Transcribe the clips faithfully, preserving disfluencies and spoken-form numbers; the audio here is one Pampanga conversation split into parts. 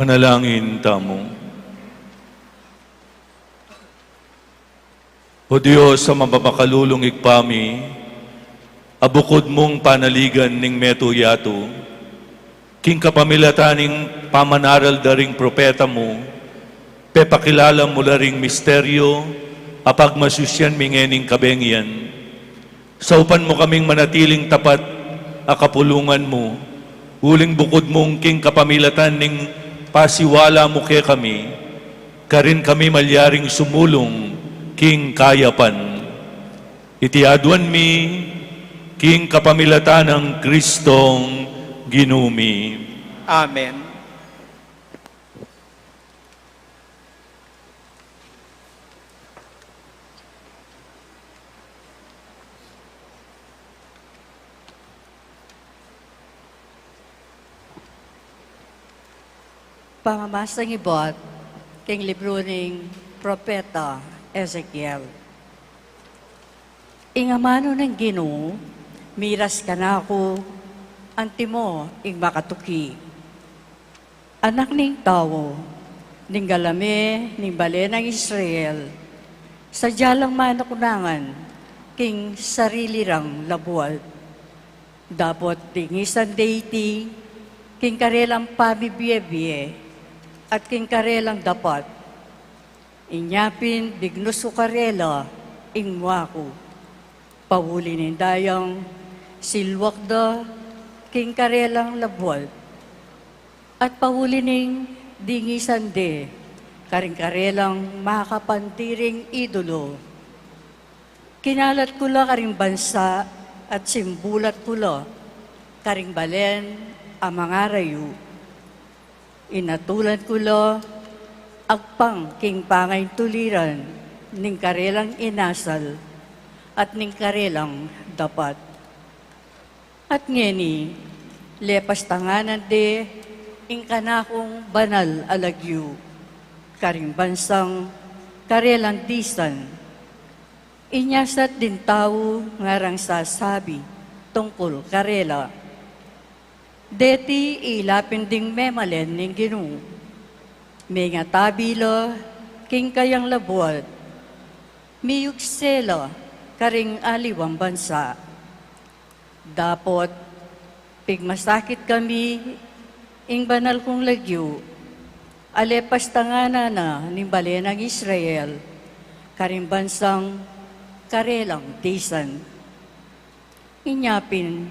Manalangin tamu. O Dios, a mapamakalulung Ibpa mi, a bukud mung panaligan ning metung yatu, king kapamilatan ning pamanaral da ring propeta mu, pepakilala mu la ring misteryu a pagmasusyan mi ngening kabengian. Saupan mu kaming manatiling tapat a kapulungan mu, uling bukud mung king kapamilatan ning pasiwala mu kekami, karin kami malyaring sumulung king kayapan. Iti aduan mi king kapamilatan nang Kristong Ginu mi. Amen. Pamamasang ibat king libru ning Propeta Ezekiel. Ing amanu ning Ginu miras kanaku, antimo ing makatuki. Anak ning tau, ning galame ning bale nang Israel, sadya lang manakunangan king sarili rang labuad. Dapot dingisan de iti king karelang pamibiebie at king karelang dapat. Inya pin bignus ku karela ing mua ku. Pauli ning dayang silwak da king karelang labuad, at pauli ning dingisan de karing karelang makapandiring idolo. Kinalat ku la karing bansa at simbulat ku la karing balen a mangarayu. Inatulan ku la agpang king pangaintuliran ning karelang inasal at ning karelang dapat. At ngeni, lepastanganan de ing kanakung banal a lagyu karing bansang karelang disan. Inya sat ding tau ngarang sasabi tungkul karela, deti ila pin ding memalen ning Ginu. Mengatabi la king kayang labuad, miyugse la karing aliwang bansa. Dapot pigmasakit kami ing banal kung lagyu a lepastanganan na ning bale nang Israel karing bansang karelang disan. Inya pin,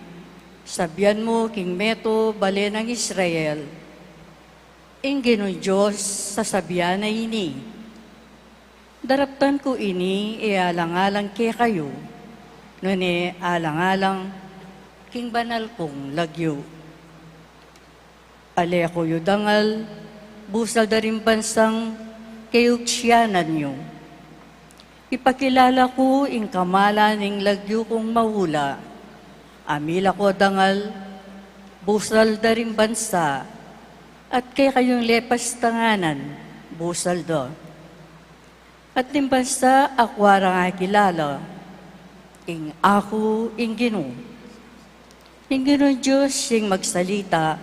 sabian mu king metung bale nang Israel, ing Ginung Dios sasabian na ini: Daraptan ku ini e alang-alang kekayu, nune alang-alang king banal kung lagyu. Ale ku yu dangal busal da ring bansang keyugsianan yu. Ipakilala ku ing kamalan ning lagyu kung maula a mila ku dangal busal da ring bansa, at kekayung lepastanganan busal da. At ning bansa aku rang akilala, ing aku ing Ginu. Ing Ginung Dios ing magsalita,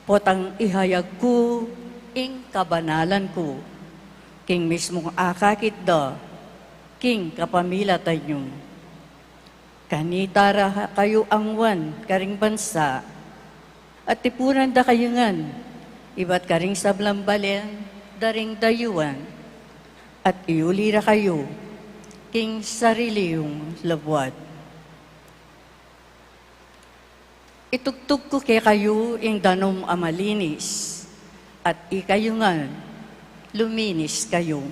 potang ihayag ku ing kabanalan ku king mismung akakit da king kapamilatan yu. Kanita ra kayu angwan karing bansa, at tipunan da kayu ngan ibat karing sablang balen da ring dayuan, at iuli ra kayu king sarili yung labuad. Itugtug ku kekayu ing danum a malinis, at ikayu ngan luminis kayu.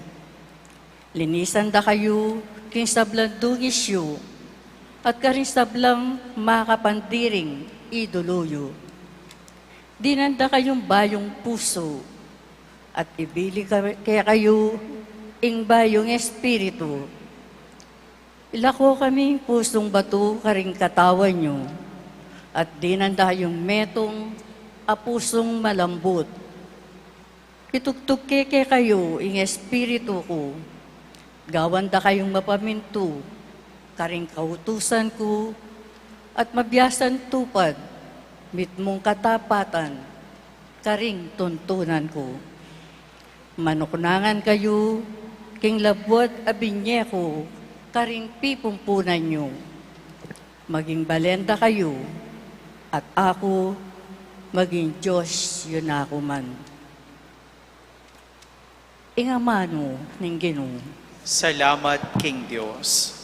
Linisan da kayu king sablang dungis yu, at karing sablang makapandiring idolo yu. Dinan da kayung bayung pusu, at ibili ka-, kekayu ing bayung espiritu. Ilako kaming pusung batu karing katawan yu, at dinan da kayung metung a pusung malambut. Itugtug ke kekayu ing espiritu ku, gawan da kayung mapamintu karing kautusan ku, at mabiasan tupad mitmung katapatan. karing tuntunan ku. Manuknangan kayu king labuad a binye ku karing pipumpunan yu. Maging balen da kayu, at aku maging Dios yu na ku man. Ing amanu ning Ginu. Salamat king Dios.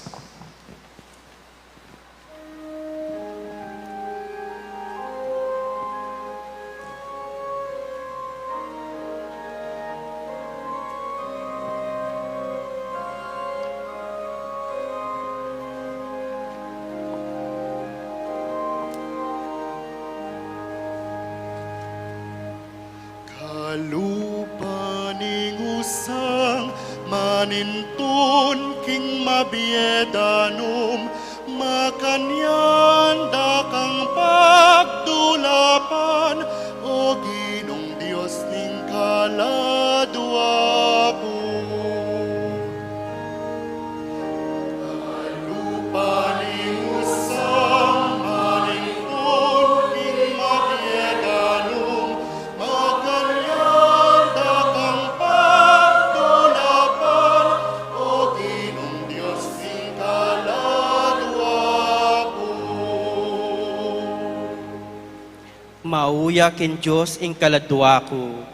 Kalupa ning usang manintun king mabie danum, makanyan da kang pagdulapan, O Ginung Dios ning kaladua ku. Mauya king Dios ing kaladua ku,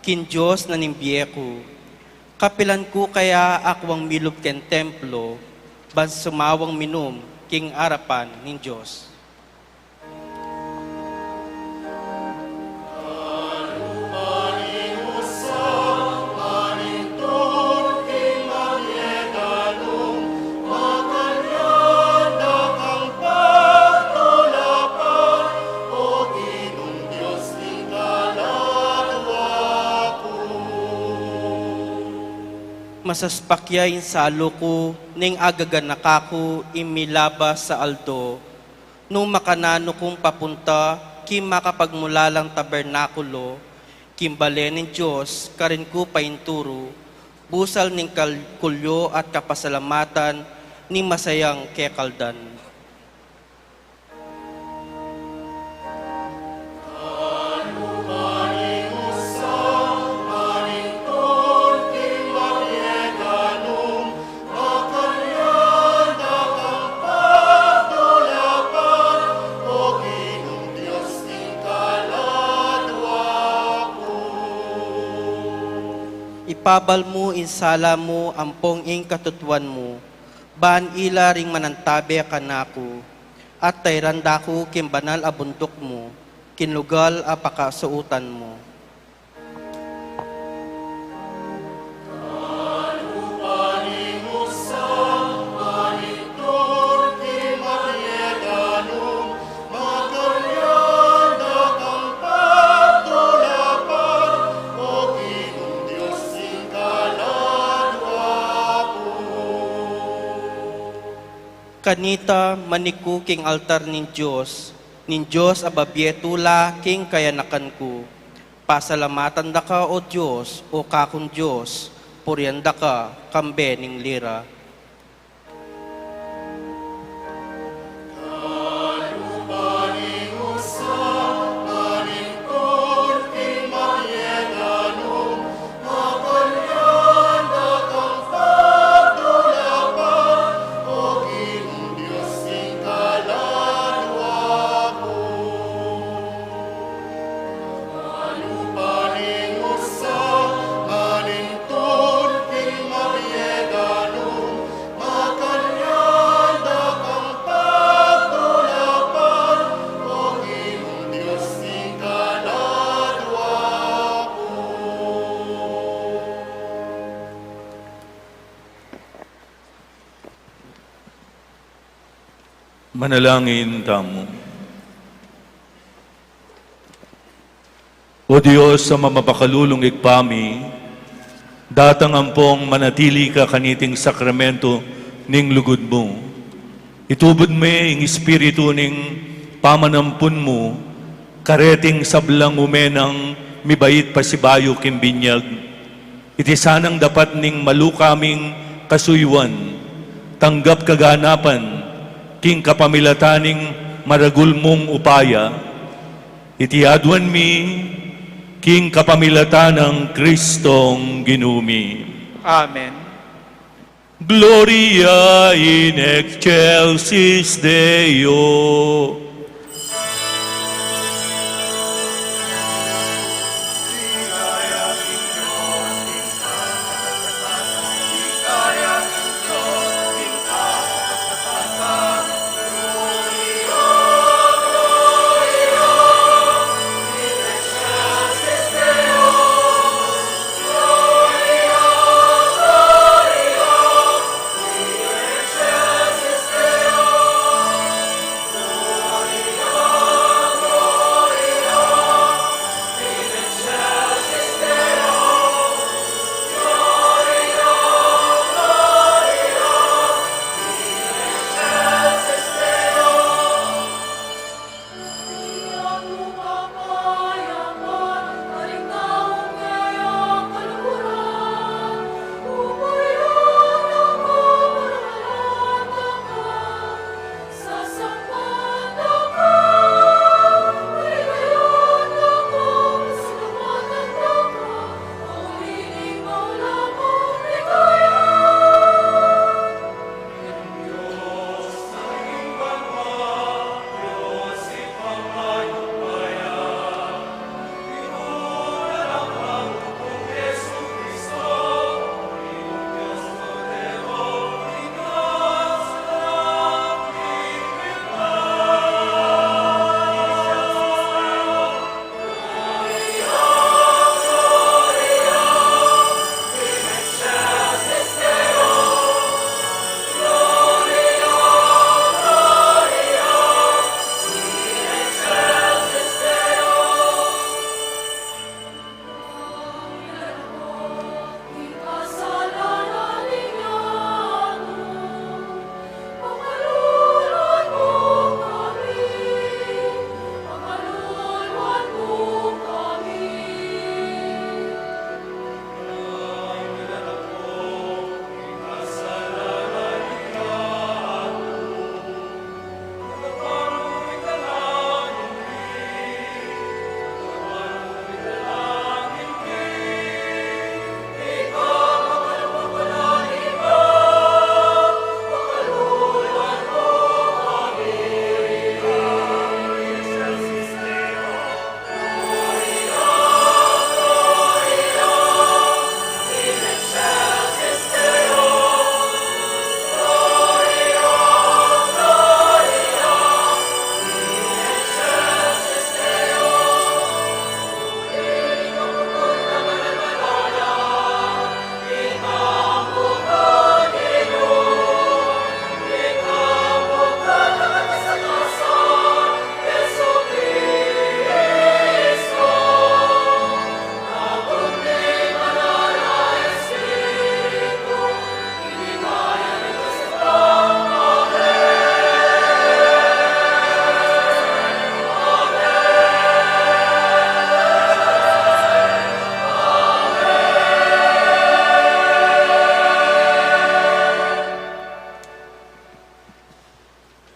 king Dios na ning bie ku. Kapilan ku kaya akwang milub king templo, ban sumawang minum king arapan ning Dios? Masaspak ya ing salu ku ning agaganaka ku ing milaba sa aldo, nung makananu kung papunta king makapagmulalang tabernakulo, king bale ning Dios, karin ku painturu, busal ning kal-, kulyo at kapasalamatan ning masayang kekaldan. Ipabal mu ing sala mu ampong ing katutuan mu, ban ila ring manantabe kanaku, at tairan da ku king banal a bunduk mu, king lugal a pakasautan mu. Kanita, manik ku king altar ning Dios, ning Dios a babie tula king kayanakan ku. Pasalamatan da ka, O Dios, O kakung Dios, purian da ka kambe ning lira. Manalangin tamu. O Dios, Ama mapakalulung, Ibpa mi, datang ampong manatili ka kaniting sakramento ning lugud mu. Itubud me ing espiritu ning pamanampun mu kareting sablang ume nang mibait pasibayu king binyag. Iti sanang dapat ning malu kaming kasuyuan, tanggap kaganapan, king kapamilatan ning maragul mung upaya. Iti aduan mi King kapamilatan nang Kristong Ginu mi. Amen. Gloria in excelsis Deo.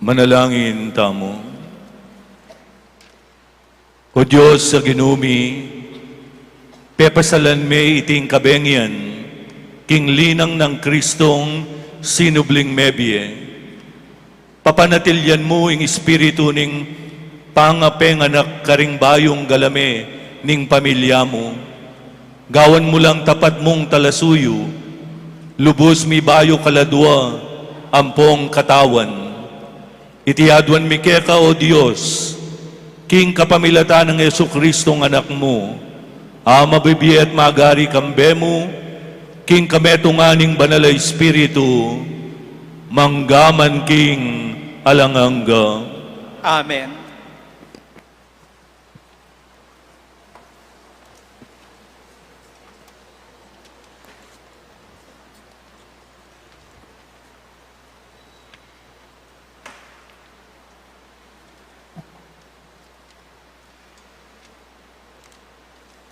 Manalangin tamu. O Dios a Ginu mi, pepasalan me iting kabengian king linang nang Kristong sinubling mebie. Papanatilian mu ing espiritu ning pangapenganak karing bayung galame ning pamilya mu. Gawan mu lang tapat mung talasuyu, lubus mi bayu kaladua ampong katawan. Iti aduan mi keka, O Dios, king kapamilatan nang Jesucristong Anak mu, a mabibie at magari kambe mu, king kametungan ning Banal a Espiritu, mangga man king alang angga. Amen.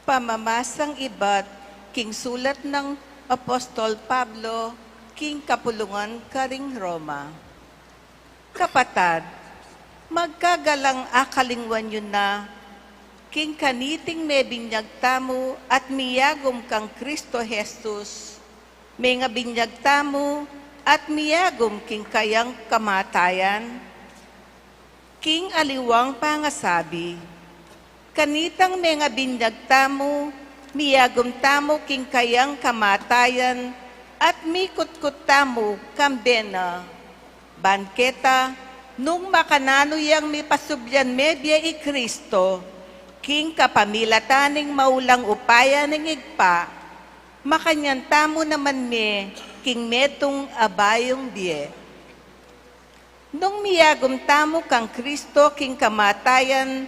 Pamamasang ibat king sulat nang Apostol Pablo king kapulungan karing Roma. Kapatad, magkagalang akalingwan yu na King kaniting mebinyag tamu at miyagum kang Kristo Jesus, mengabinyag tamu at miyagum king kayang kamatayan. King aliwang pangasabi, kanitang mengabinyag tamu, miyagum tamu king kayang kamatayan, at mikutkut tamu kambe na. Ban keta, nung makananu yang mipasublian mebie i Kristo, king kapamilatan ning maulang upaya ning Ibpa, makanyan tamu naman mie king metung a bayung bie. Nung miyagum tamu kang Kristo king kamatayan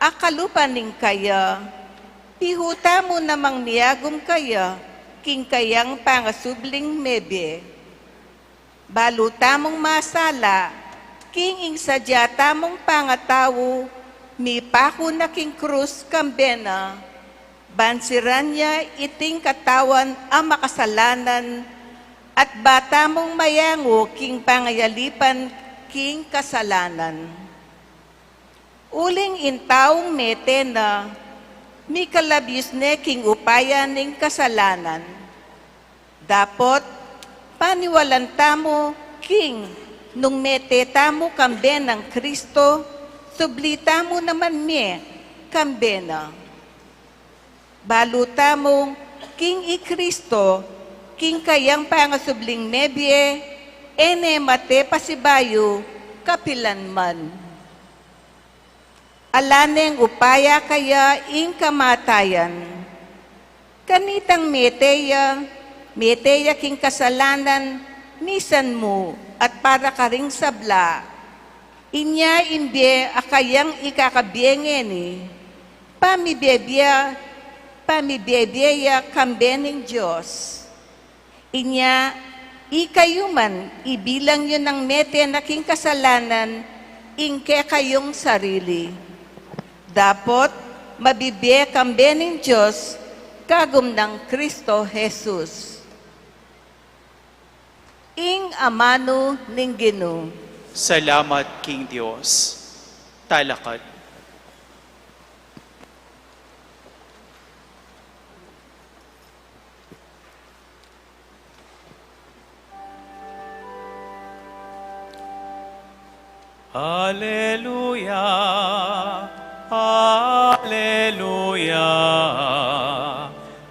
a kalupa ning kaya, pihu tamu namang miyagum kaya king kayang pangasubling mebie. Balu tamung masala, king ing sadya tamung pangatau, mipaku na king krus kambe na, ban siran ya iting katawan a makasalanan, at ba tamung mayangu king pangayalipan king kasalanan. Uling ing taung mete na, mikalabius ne king upaya ning kasalanan. Dapot, paniwalan tamu king nung mete tamu kambe nang Kristo, subli tamu naman mie kambe na. Balu tamung king i Kristo, king kayang pangasubling mebie, e ne mate pasibayu kapilan man. Ala neng upaya kaya ing kamatayan. Kanitang mete ya, mete ya king kasalanan, misan mu at para karing sabla. Inya ing bie a kayang ikakabie ngeni, pamibie-bie, pamibie-bie ya kambe ning Dios. Inya, ikayu man, ibilang yu nang mete na king kasalanan ing kekayung sarili. Dapot, mabibie kambe ning Dios, kagum nang Kristo Jesus. Ing amanu ning Ginu. Salamat king Dios. Talakad. Aleluya, aleluya,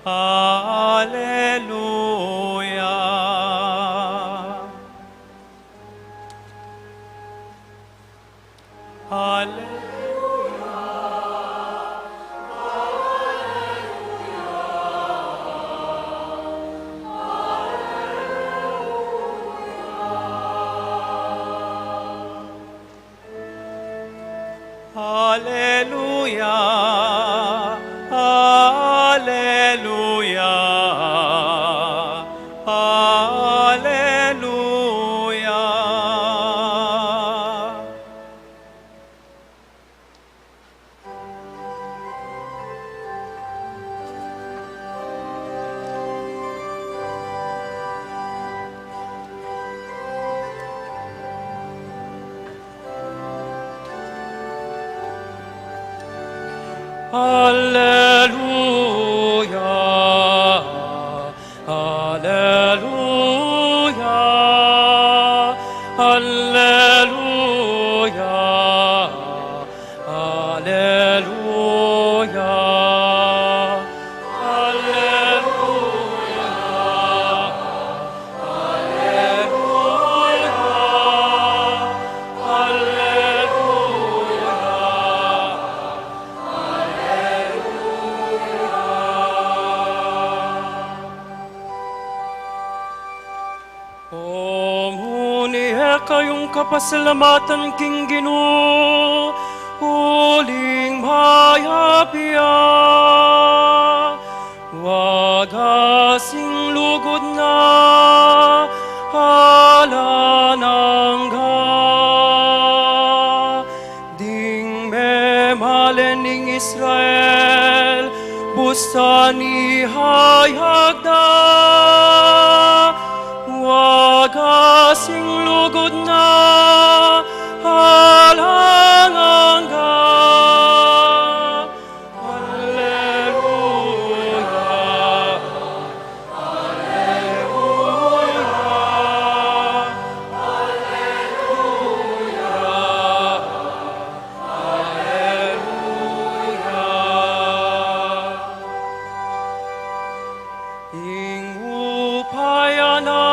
aleluya. Aleluya, aleluya, aleluya. Aleluya, aleluya, aleluya. Aleluya, aleluya, aleluya, aleluya, aleluya, aleluya, aleluya. O nune kayung kapasalamatan king Ginu, uling mayap ya. Wagas ing lugud na alang angga. Ding memalen ning Israel, busan ihayag da. Wagas ing lugud na alang angga. Ing upaya na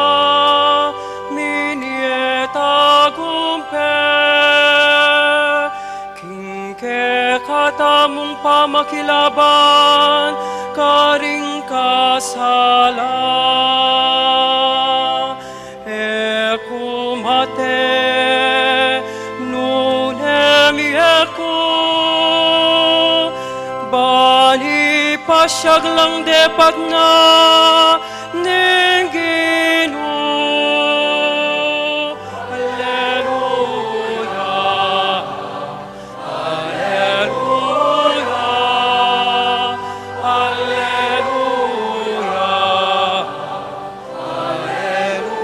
minie tagumpe, king kekatamung pamakilaban karing kasalan. E ku mate, nune mie ku, ban ipasyag lang depat na ning Ginu. Alleluia, alleluia, alleluia. Alleluia.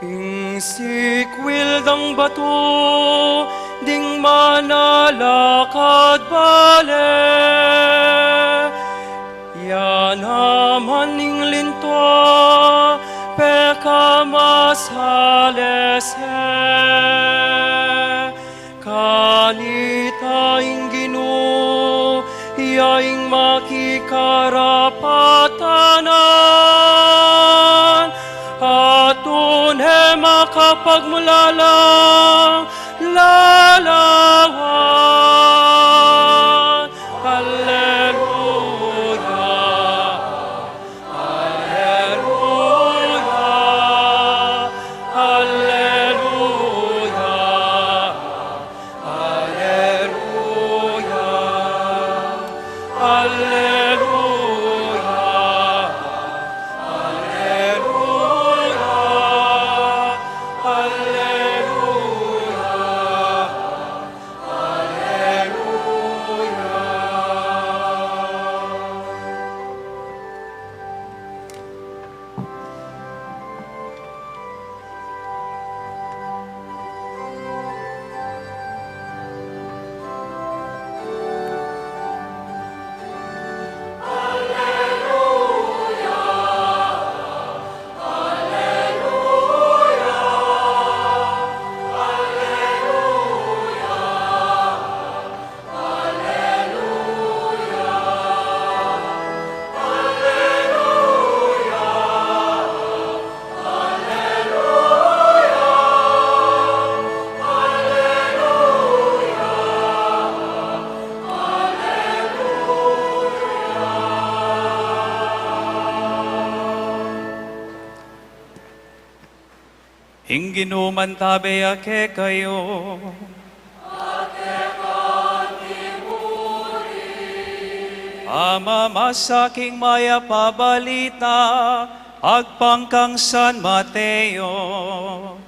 Ing sikwil dang batu ding manalakad bale, ya naman ing lintwa pekamasalese. Kanita ing Ginu, ya ing makikarapatanan, at tune makapagmulalang lalawan. Alleluia. Alleluia, alleluia, alleluia, alleluia, alleluia, alleluia. Ing Ginu mantabe ya kekayu. Pamamasa king Mayap a Balita agpang kang San Mateo.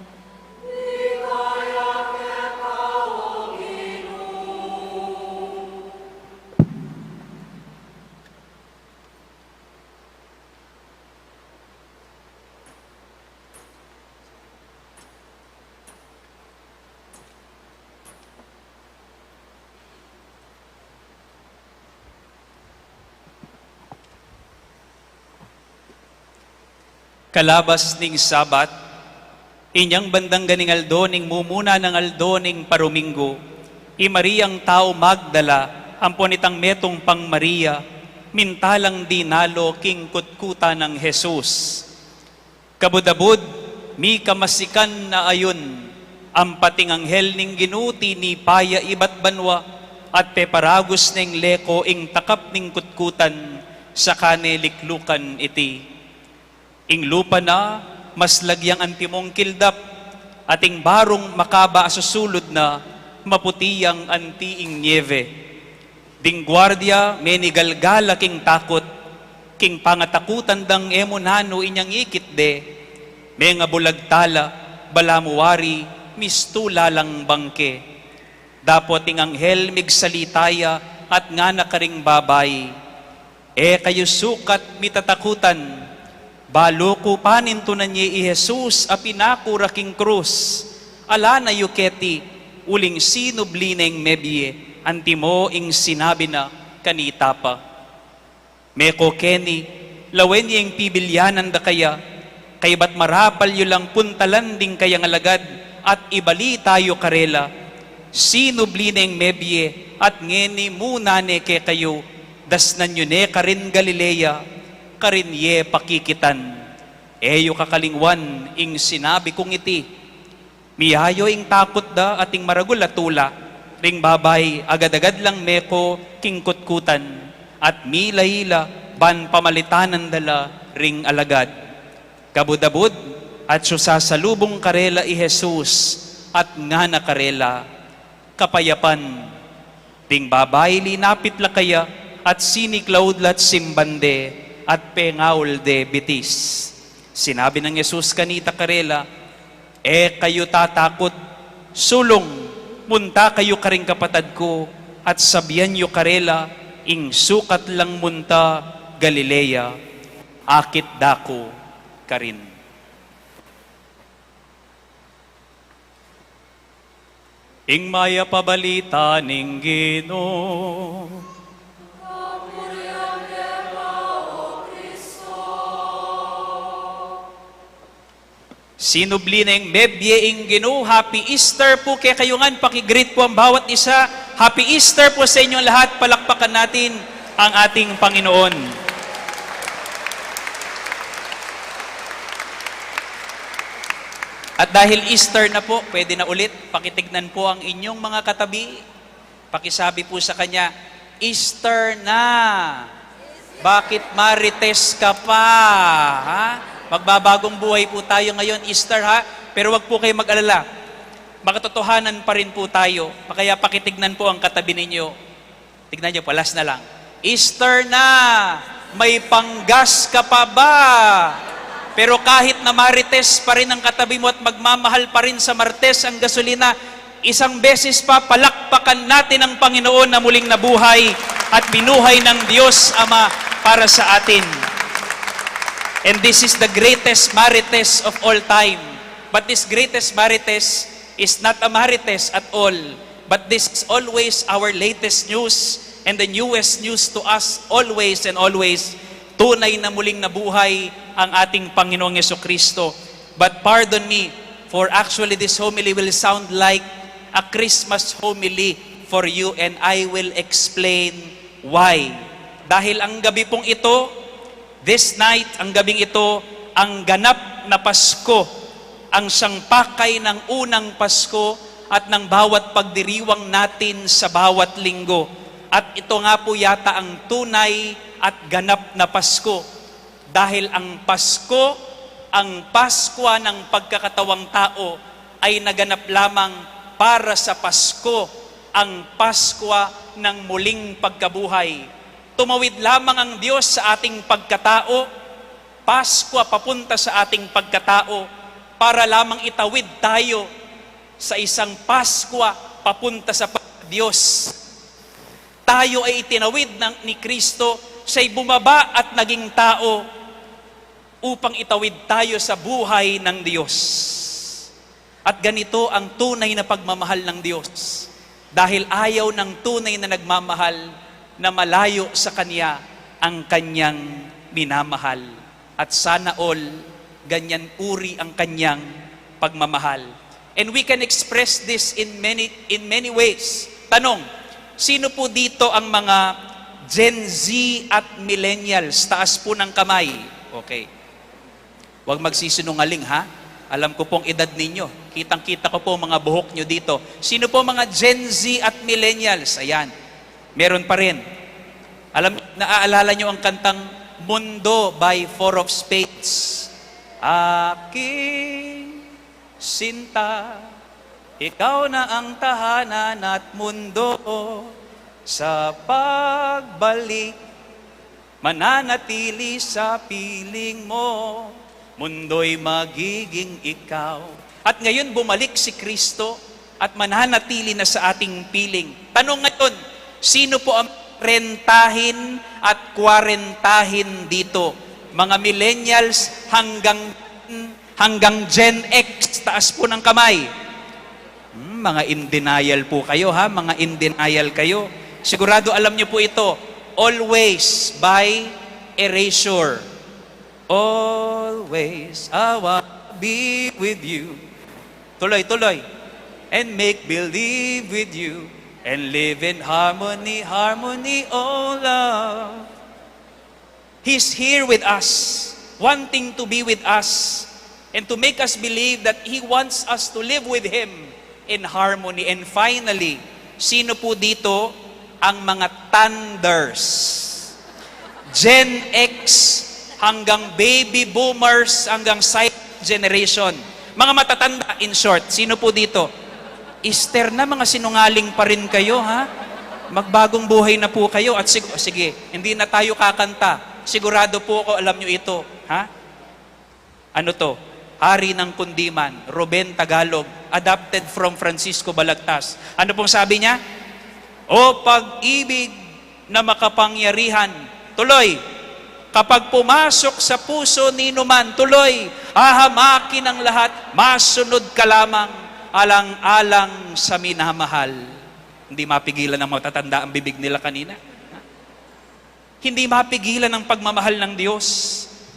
Kalabas ning Sabat, inyang bandang ganing aldo ning mumuna nang aldo ning paruminggu, i Mariang tau Magdala ampon itang metung pang Maria, minta lang dinalo king kutkutan nang Jesus. Kabud-abud, mikamasikan a ayun, ampat ing anghel ning Ginu tinipa ya ibat banua, at peparagus neng leko ing takap ning kutkutan, saka ne liklukan iti. Ing lupa na, maslag yang antimong kildap, at ing barung makaba a susulud na, maputi yang anti ing niebe. Ding guardia menigalgal a king takut, king pangatakutan dang e mu nanu inyang ikit de, mengabulag tala, balamu wari, mistu la lang bangke. Dapot ing anghel migsalita ya at ngana karing babai, "E kayu sukat mitatakutan, balu ku panintunan ye i Jesus a pinaku ra king krus, ala na yu keti, uling sinubli neng mebie, antimo ing sinabi na kanita pa." Meko keni, lawen ye ing pibilyanan da kaya, kaybat marapal yu lang puntalan ding kayang alagad at ibalita yu karela, Sinubli neng mebie at ngeni muna ne kekayu, dasnan yu ne karin Galilea, karin ye pakikitan. E yu kakalingwan ing sinabi kung iti. Miyayo ing takut da at ing maragul a tula, ring babai agad-agad lang meko king kutkutan, at mila-ila ban pamalitanan da la ring alagad. Kabud-abud, atsu sasalubung karela i Jesus, at ngana karela, "Kapayapan." Ding babai linapit la kaya, at siniklaud la't simban de, at pengaul de bitis. Sinabi nang Jesus kanita karela, "E kayu tatakut, sulung, munta kayu karing kapatad ku, at sabian yu karela, ing sukat lang munta Galilea, akit da ku karin." Ing mayap a balita ning Ginu. Sinubli neng mebie ing Ginu. Happy Easter po kekayu ngan. Paki-greet po ang bawat isa. Happy Easter po sa inyong lahat. Palakpakan natin ang ating Panginoon. At dahil Easter na po, pwede na ulit. Pakitignan po ang inyong mga katabi. Pakisabi po sa kanya, "Easter na. Bakit Marites ka pa?" Ha? Magbabagong buhay po tayo ngayon, Easter ha. Pero wag po kayo mag-alala. Makatotohanan pa rin po tayo. Kaya pakitignan po ang katabi ninyo. Tignan nyo po, last na lang. "Easter na, may panggas ka pa ba?" Pero kahit na Marites pa rin ang katabi mo at magmamahal pa rin sa Martes ang gasolina, isang beses pa, palakpakan natin ang Panginoon na muling nabuhay at binuhay ng Diyos Ama para sa atin. And this is the greatest Marites of all time. But this greatest Marites is not a Marites at all, but this is always our latest news and the newest news to us always and always. Tunay na muling nabuhay ang ating Panginoong Yesu Kristo. But pardon me, for actually this homily will sound like a Christmas homily for you, and I will explain why. Dahil ang gabi pong ito, this night, ang gabing ito, ang ganap na Pasko, ang siyang pakay ng unang Pasko at ng bawat pagdiriwang natin sa bawat linggo. At ito nga po yata ang tunay at ganap na Pasko. Dahil ang Pasko, ang Paskwa ng pagkakatawang tao, ay naganap lamang para sa Pasko, ang Paskwa ng muling pagkabuhay. Tumawid lamang ang Diyos sa ating pagkatao, Paskwa papunta sa ating pagkatao, para lamang itawid tayo sa isang Paskwa papunta sa pag-, Diyos. Tayo ay itinawid ng, ni Kristo, siya'y bumaba at naging tao upang itawid tayo sa buhay ng Diyos. At ganito ang tunay na pagmamahal ng Diyos, dahil ayaw ng tunay na nagmamahal na malayo sa Kanya ang Kanyang minamahal. At sana all, ganyan uri ang Kanyang pagmamahal. And we can express this in many, in many ways. Tanong, sino po dito ang mga Gen Z at millennials? Taas po ng kamay. Okay. Huwag magsisinungaling, ha? Alam ko pong edad ninyo. Kitang-kita ko po mga buhok nyo dito. Sino po mga Gen Z at millennials? Ayan. Meron pa rin. Alam, naaalala nyo ang kantang Mundo by Four of Spades? Aking sinta, ikaw na ang tahanan at mundo sa pagbalik. Mananatili sa piling mo, mundo'y magiging ikaw. At ngayon bumalik si Kristo at mananatili na sa ating piling. Tanong ngayon, sino po ang trentahin at kwarentahin dito? Mga millennials hanggang, hanggang Gen X, taas po ng kamay. Hmm, mga in denial po kayo, ha? Mga in denial kayo. Sigurado alam nyo po ito. Always by Erasure. Always I wanna be with you. Tuloy, tuloy. and make believe with you and live in harmony, harmony, oh love. He's here with us, wanting to be with us and to make us believe that He wants us to live with Him in harmony. And finally, sino po dito ang mga thunders? Gen X hanggang baby boomers hanggang silent generation. Mga matatanda, in short, sino po dito? Easter na, mga sinungaling pa rin kayo, ha? Magbagong buhay na po kayo at sig- sige, hindi na tayo kakanta. Sigurado po ako, alam nyo ito, ha? Ano to? Hari ng Kundiman, Ruben Tagalog, adapted from Francisco Balagtas. Ano pong sabi niya? O pag-ibig na makapangyarihan, tuloy, kapag pumasok sa puso ni numan, tuloy, hahamakin ang lahat, masunod ka lamang, alang-alang sa minamahal. Hindi mapigilan ng matatanda ang bibig nila kanina. Hindi mapigilan ang pagmamahal ng Diyos,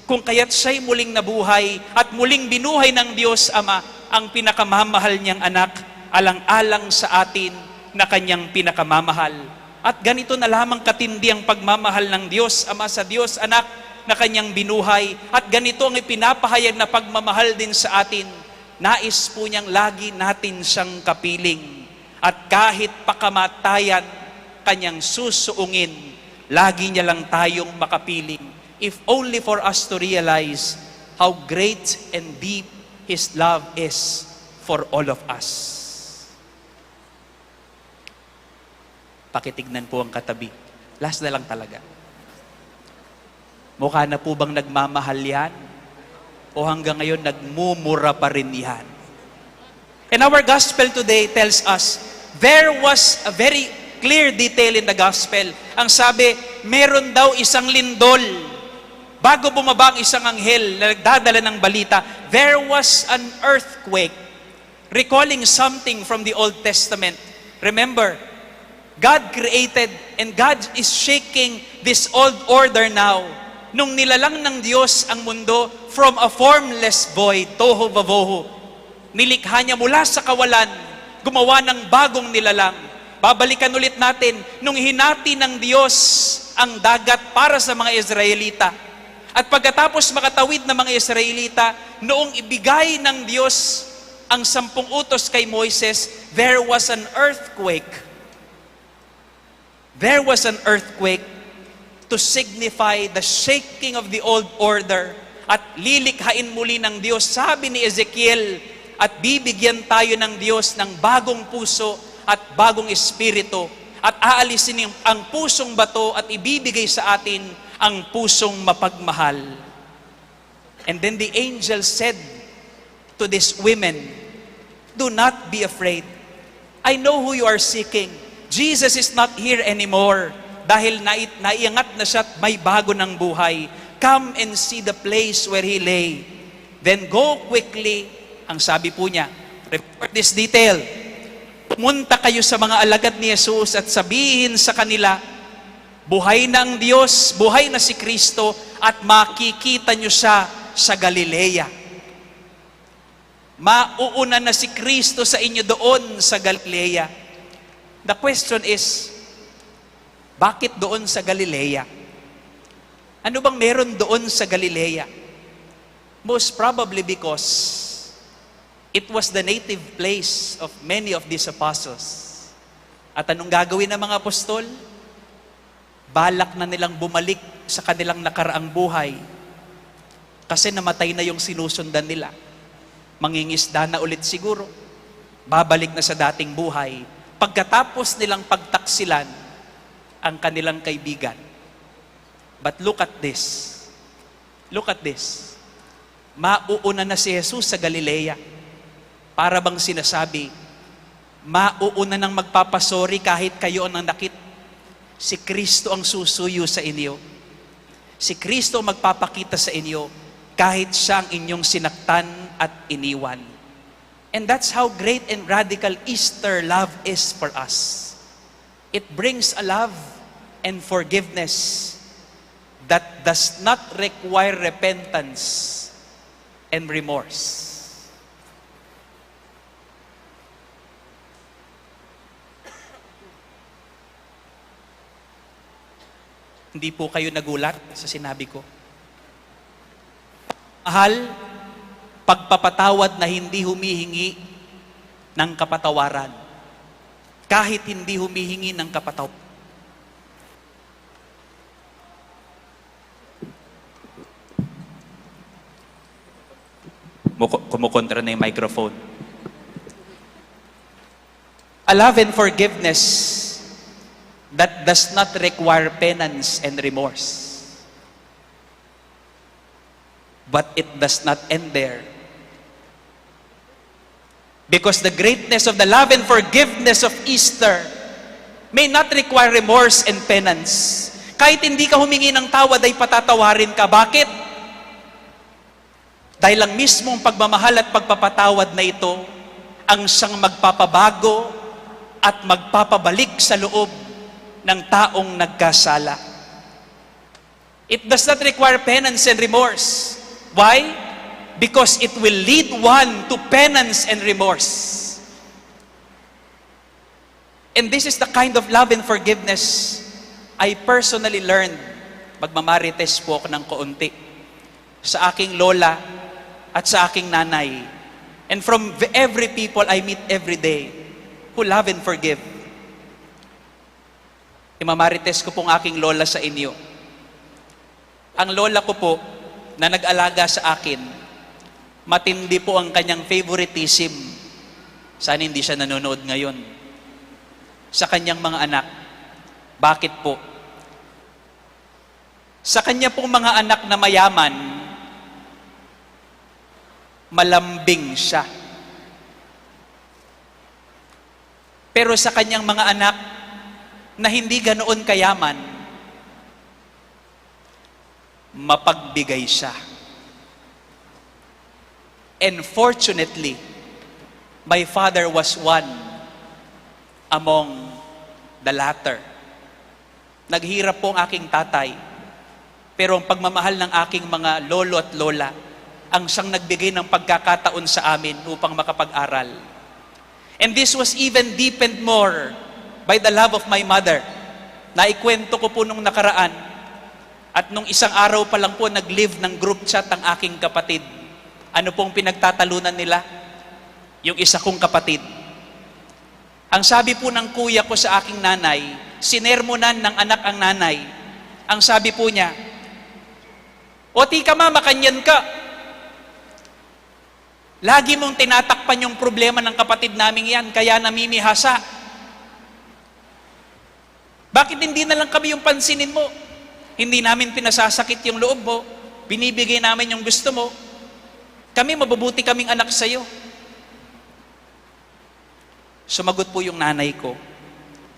kung kaya't siya'y muling nabuhay at muling binuhay ng Diyos Ama ang pinakamamahal niyang anak, alang-alang sa atin na kanyang pinakamamahal. At ganito na lamang katindi ang pagmamahal ng Diyos Ama sa Diyos Anak na kanyang binuhay, at ganito ang ipinapahayag na pagmamahal din sa atin. Nais po niyang lagi natin siyang kapiling. At kahit pa kamatayan kanyang susuungin, lagi niya lang tayong makapiling. If only for us to realize how great and deep His love is for all of us. Pakitignan po ang katabi. Last na lang talaga. Mukha na po bang nagmamahal yan? O hanggang ngayon nagmumura pa rin yan? And our gospel today tells us, there was a very clear detail in the gospel. Ang sabi, meron daw isang lindol. Bago bumaba ang isang anghel na nagdadala ng balita, there was an earthquake, recalling something from the Old Testament. Remember, God created and God is shaking this old order now. Nung nilalang ng Diyos ang mundo from a formless void, tohu vavohu, nilikha niya mula sa kawalan, gumawa ng bagong nilalang. Babalikan ulit natin, nung hinati ng Diyos ang dagat para sa mga Israelita, at pagkatapos makatawid ng mga Israelita, noong ibigay ng Diyos ang sampung utos kay Moises, there was an earthquake. There was an earthquake to signify the shaking of the old order. At lilikhain muli ng Diyos, sabi ni Ezekiel, at bibigyan tayo ng Diyos ng bagong puso at bagong espiritu, at aalisin ang pusong bato at ibibigay sa atin ang pusong mapagmahal. And then the angel said to these women, "Do not be afraid. I know who you are seeking. Jesus is not here anymore." Dahil nai-, naiangat na siya at may bago ng buhay. "Come and see the place where he lay. Then go quickly," ang sabi po niya, report this detail. "Pumunta kayo sa mga alagad ni Jesus at sabihin sa kanila, 'Buhay na ang Diyos, buhay na si Kristo, at makikita niyo siya sa Galilea.'" Mauuna na si Kristo sa inyo doon sa Galilea. The question is, bakit doon sa Galilea? Ano bang meron doon sa Galilea? Most probably because it was the native place of many of these apostles. At anong gagawin ng mga apostol? Balak na nilang bumalik sa kanilang nakaraang buhay kasi namatay na yung sinusundan nila. Mangingisda na ulit siguro. Babalik na sa dating buhay pagkatapos nilang pagtaksilan ang kanilang kaibigan. But look at this. Look at this. Mauuna na si Jesus sa Galilea. Para bang sinasabi, "Mauuna nang magpapasori kahit kayo ang nanakit. Si Kristo ang susuyo sa inyo. Si Kristo ang magpapakita sa inyo kahit siya ang inyong sinaktan at iniwan." And that's how great and radical Easter love is for us. It brings a love and forgiveness that does not require repentance and remorse. Hindi po kayo nagulat sa sinabi ko. Mahal, pagpapatawad na hindi humihingi ng kapatawaran. Kahit hindi humihingi ng kapataw- Muko-, kumukontra na yung microphone. A love and forgiveness that does not require penance and remorse. But it does not end there. Because the greatness of the love and forgiveness of Easter may not require remorse and penance. Kahit hindi ka humingi ng tawad, ay patatawarin ka. Bakit? Dahil ang mismong pagmamahal at pagpapatawad na ito ang siyang magpapabago at magpapabalik sa loob ng taong nagkasala. It does not require penance and remorse. Why? Because it will lead one to penance and remorse. And this is the kind of love and forgiveness I personally learned. Magmamarites po ako ng kaunti sa aking lola at sa aking nanay. And from v-, every people I meet every day who love and forgive. Imamarites ko pong aking lola sa inyo. Ang lola ko po na nag-alaga sa akin, matindi po ang kanyang favoritism. Sana hindi siya nanonood ngayon. Sa kanyang mga anak. Bakit po? Sa kanya pong mga anak na mayaman, malambing siya. Pero sa kanyang mga anak na hindi ganoon kayaman, mapagbigay siya. And fortunately, my father was one among the latter. Naghirap po ang aking tatay, pero ang pagmamahal ng aking mga lolo at lola ang siyang nagbigay ng pagkakataon sa amin upang makapag-aral. And this was even deepened more by the love of my mother. Naikwento ko po nung nakaraan, at nung isang araw pa lang po, nag-leave ng group chat ang aking kapatid. Ano pong pinagtatalunan nila? Yung isa kong kapatid. Ang sabi po ng kuya ko sa aking nanay, sinermonan ng anak ang nanay. Ang sabi po niya, "O tika ma, makanyan ka. Lagi mong tinatakpan yung problema ng kapatid naming yan, kaya namimihasa. Bakit hindi na lang kami yung pansinin mo? Hindi namin pinasasakit yung loob mo. Binibigay namin yung gusto mo. Kami, mabubuti kaming anak sa'yo." Sumagot po yung nanay ko.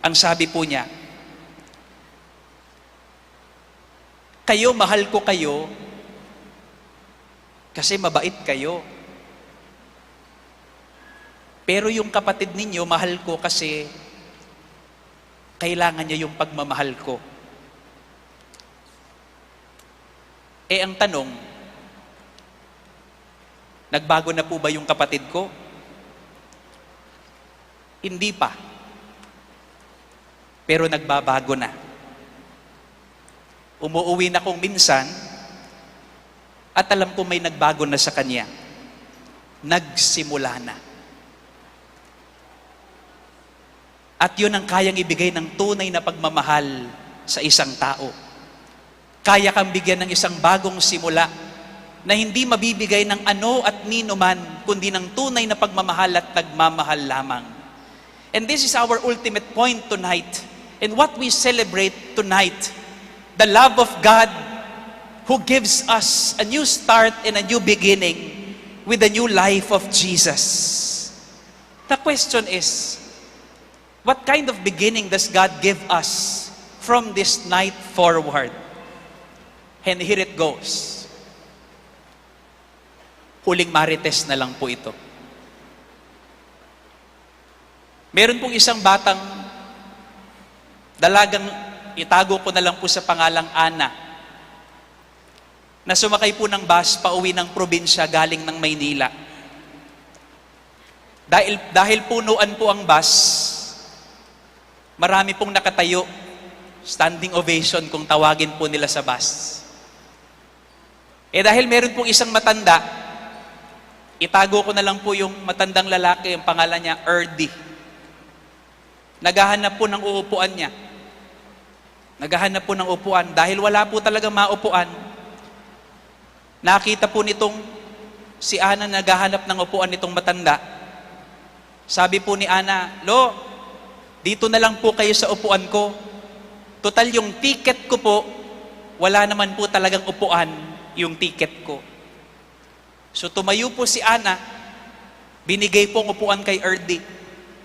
Ang sabi po niya, "Kayo, mahal ko kayo kasi mabait kayo. Pero yung kapatid ninyo, mahal ko kasi kailangan niya yung pagmamahal ko." Eh, ang tanong, nagbago na po ba yung kapatid ko? Hindi pa. Pero nagbabago na. Umuuwi na kung minsan, at alam ko may nagbago na sa kanya. Nagsimula na. At yun ang kayang ibigay ng tunay na pagmamahal sa isang tao. Kaya kang bigyan ng isang bagong simula na hindi mabibigay ng ano at nino man, kundi ng tunay na pagmamahal at nagmamahal lamang. And this is our ultimate point tonight. And what we celebrate tonight, the love of God who gives us a new start and a new beginning with the new life of Jesus. The question is, what kind of beginning does God give us from this night forward? And here it goes. Huling marites na lang po ito. Meron pong isang batang dalagang, itago ko na lang po sa pangalang Ana, na sumakay po ng bus pauwi ng probinsya galing ng Maynila. Dahil, dahil punuan po ang bus, marami pong nakatayo. Standing ovation kung tawagin po nila sa bus. Eh, dahil meron pong isang matanda, itago ko na lang po yung matandang lalaki, ang pangalan niya, Erdi. Naghahanap po ng uupuan niya. Naghahanap po ng upuan. Dahil wala po talaga maupuan, nakita po nitong si Ana naghahanap ng upuan nitong matanda. Sabi po ni Ana, "Lo, dito na lang po kayo sa upuan ko. Total yung ticket ko po, wala naman po talagang upuan yung ticket ko." So tumayo po si Ana, binigay po ang upuan kay Erdi.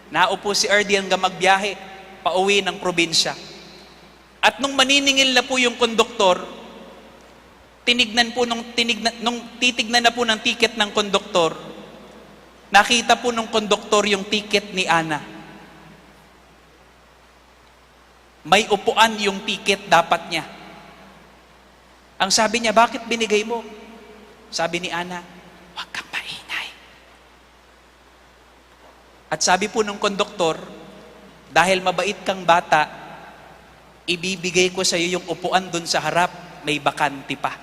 Naupo si Erdi hanggang magbiyahe, pauwi ng probinsya. At nung maniningil na po yung konduktor, tinignan po nung, tinignan, nung titignan na po ng ticket ng konduktor, nakita po nung konduktor yung ticket ni Ana. May upuan yung ticket dapat niya. Ang sabi niya, "Bakit binigay mo?" Sabi ni Ana, "Huwag kang maingay." At sabi po nung konduktor, "Dahil mabait kang bata, ibibigay ko sa iyo yung upuan dun sa harap, may bakante pa."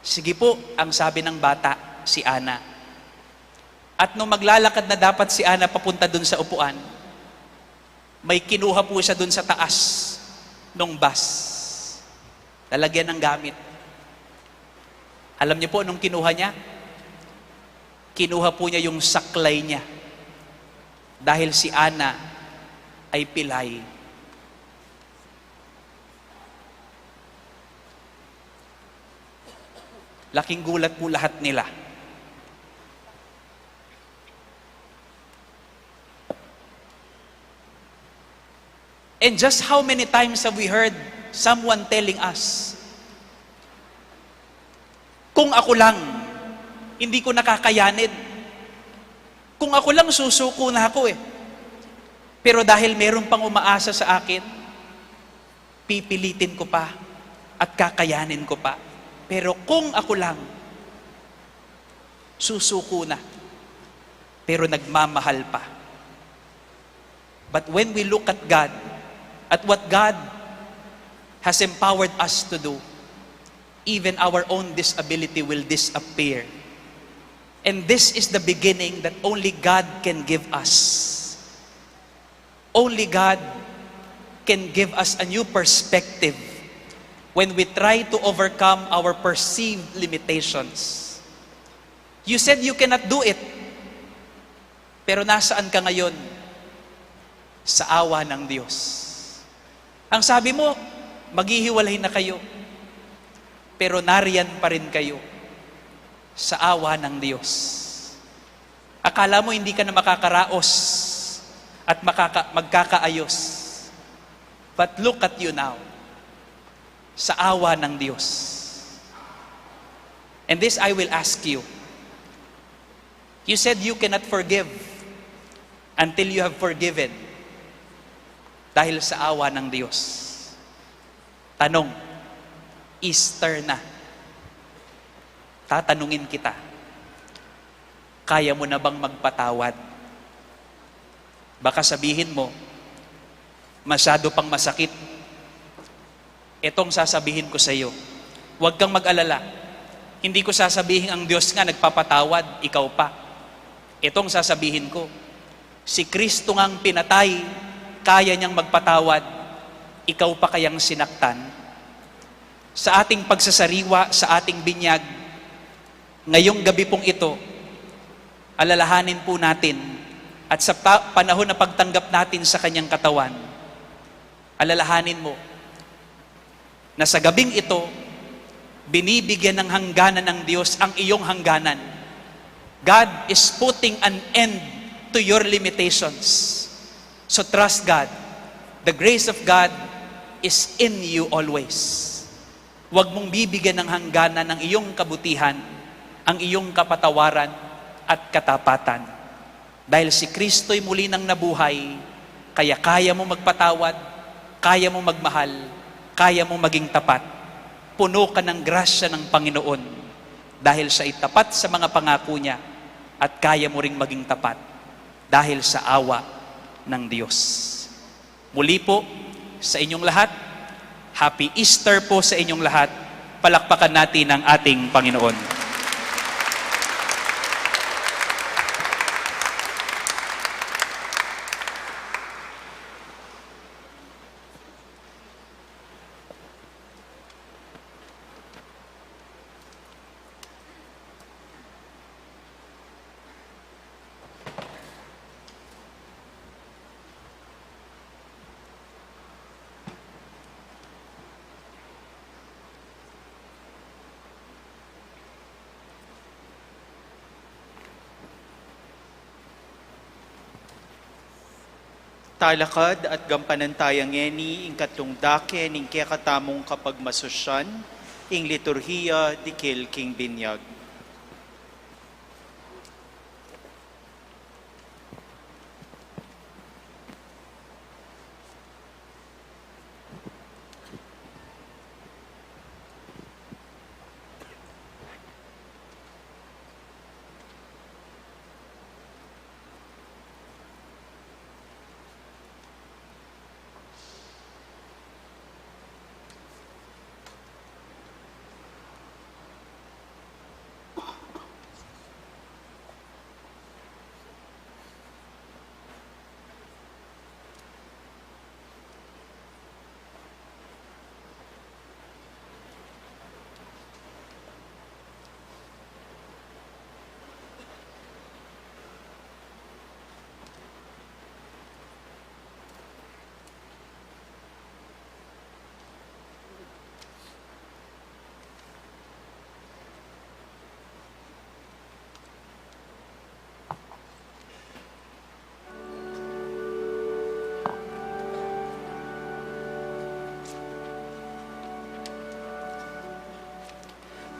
"Sige po," ang sabi ng bata, si Ana. At nung maglalakad na dapat si Ana papunta dun sa upuan, may kinuha po siya dun sa taas nung bus. Lalagyan ng gamit. Alam niyo po anong kinuha niya? Kinuha po niya yung saklay niya. Dahil si Ana ay pilay. Laking gulat po lahat nila. And just how many times have we heard someone telling us, "Kung ako lang, hindi ko na kakayanin. Kung ako lang, susuko na ako eh. Pero dahil meron pang umaasa sa akin, pipilitin ko pa at kakayanin ko pa. Pero kung ako lang, susuko na, pero nagmamahal pa." But when we look at God, at what God has empowered us to do, even our own disability will disappear. And this is the beginning that only God can give us. Only God can give us a new perspective when we try to overcome our perceived limitations. You said you cannot do it, pero nasaan ka ngayon? Sa awa ng Diyos. Ang sabi mo, maghihiwalay na kayo, pero nariyan pa rin kayo sa awa ng Diyos. Akala mo hindi ka na makakaraos at makaka-, magkakaayos. But look at you now. Sa awa ng Diyos. And this I will ask you. You said you cannot forgive until you have forgiven. Dahil sa awa ng Diyos. Tanong, Easter na. Tatanungin kita, kaya mo na bang magpatawad? Baka sabihin mo, "Masyado pang masakit." Etong sasabihin ko sa iyo, huwag kang mag-alala. Hindi ko sasabihin ang Diyos nga nagpapatawad, ikaw pa. Etong sasabihin ko, si Kristo ngang pinatay, kaya niyang magpatawad, ikaw pa kayang sinaktan? Sa ating pagsasariwa, sa ating binyag, ngayong gabi pong ito, alalahanin po natin, at sa ta-, panahon na pagtanggap natin sa kanyang katawan, alalahanin mo na sa gabing ito, binibigyan ng hangganan ng Diyos ang iyong hangganan. God is putting an end to your limitations. So trust God. The grace of God is in you always. Huwag mong bibigyan ng hangganan ang iyong kabutihan, ang iyong kapatawaran at katapatan. Dahil si Kristo'y muli nang nabuhay, kaya kaya mo magpatawad, kaya mo magmahal, kaya mo maging tapat. Puno ka ng grasya ng Panginoon dahil siya'y tapat sa mga pangako niya at kaya mo ring maging tapat dahil sa awa ng Diyos. Muli po, Sa inyong lahat, Happy Easter po sa inyong lahat. Palakpakan natin ang ating Panginoon. Talakad at gampanan taya ngeni ing katlung dake ning kekatamung kapagmasusyan, ing liturhiya dikil king binyag.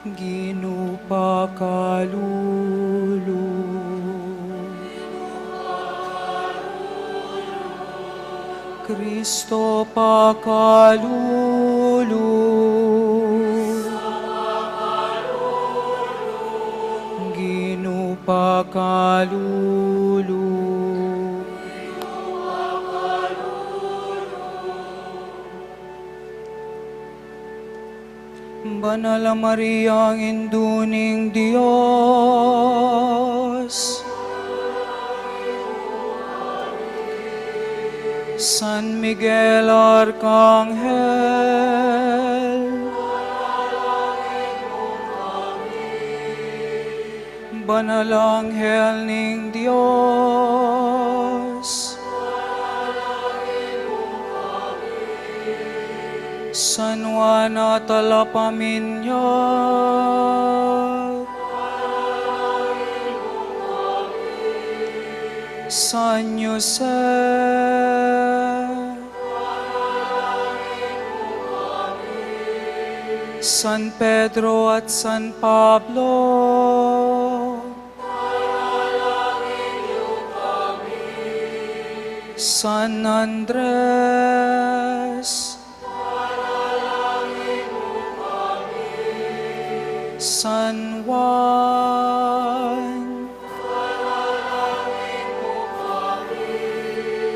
Ginu, pakalulu. Kristo, pakalulu. Ginu, pakalulu. Banal a Maria, Indu ning Dios, San Miguel Arkanghel, banal a anghel ning Dios, San Juan a Talapaminyat, San Jose, San Pedro at San Pablo, San Andres, San Juan,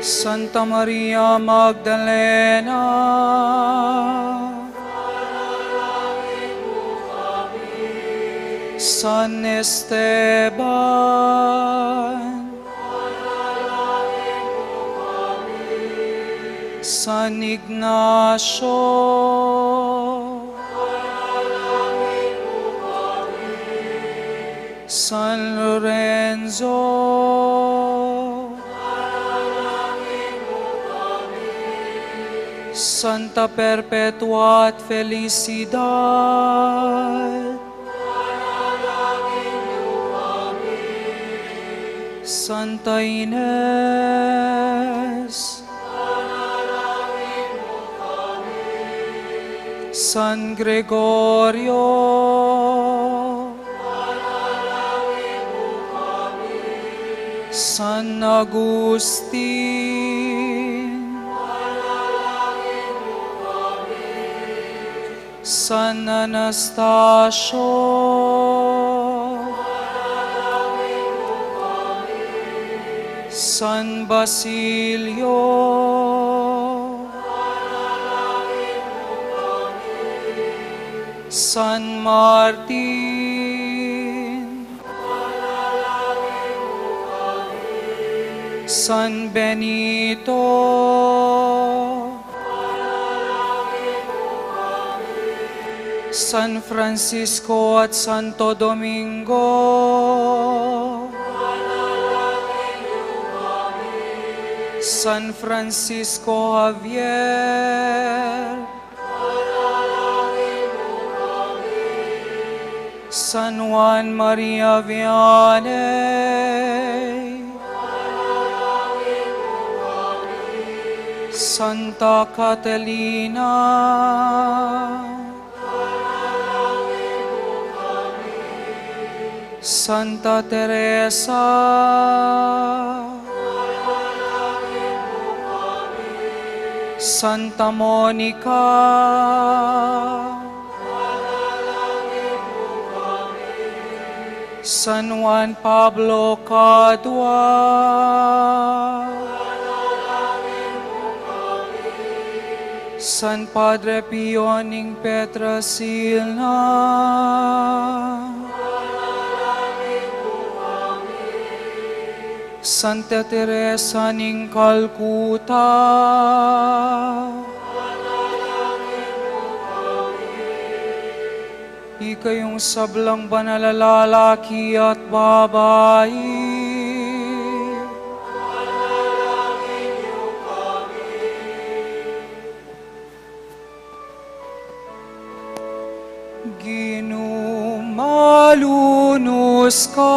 Santa Maria Magdalena, San Esteban, San Ignacio, San Lorenzo, Santa Perpetua at Felicidad, Santa Ines, San Gregorio, San Agustin, San Anastasio, San Basilio, San Martin, San Benito, San Francisco at Santo Domingo, San Francisco Javier, San Juan Maria Vianney, Santa Catalina, Santa Teresa, Santa Monica, San Juan Pablo Cadua, San Padre Pio ning Pietrelcina, Santa Teresa ning Calcutta, ikayung sablang banal a lalaki at babai, Ginu, malunus ka.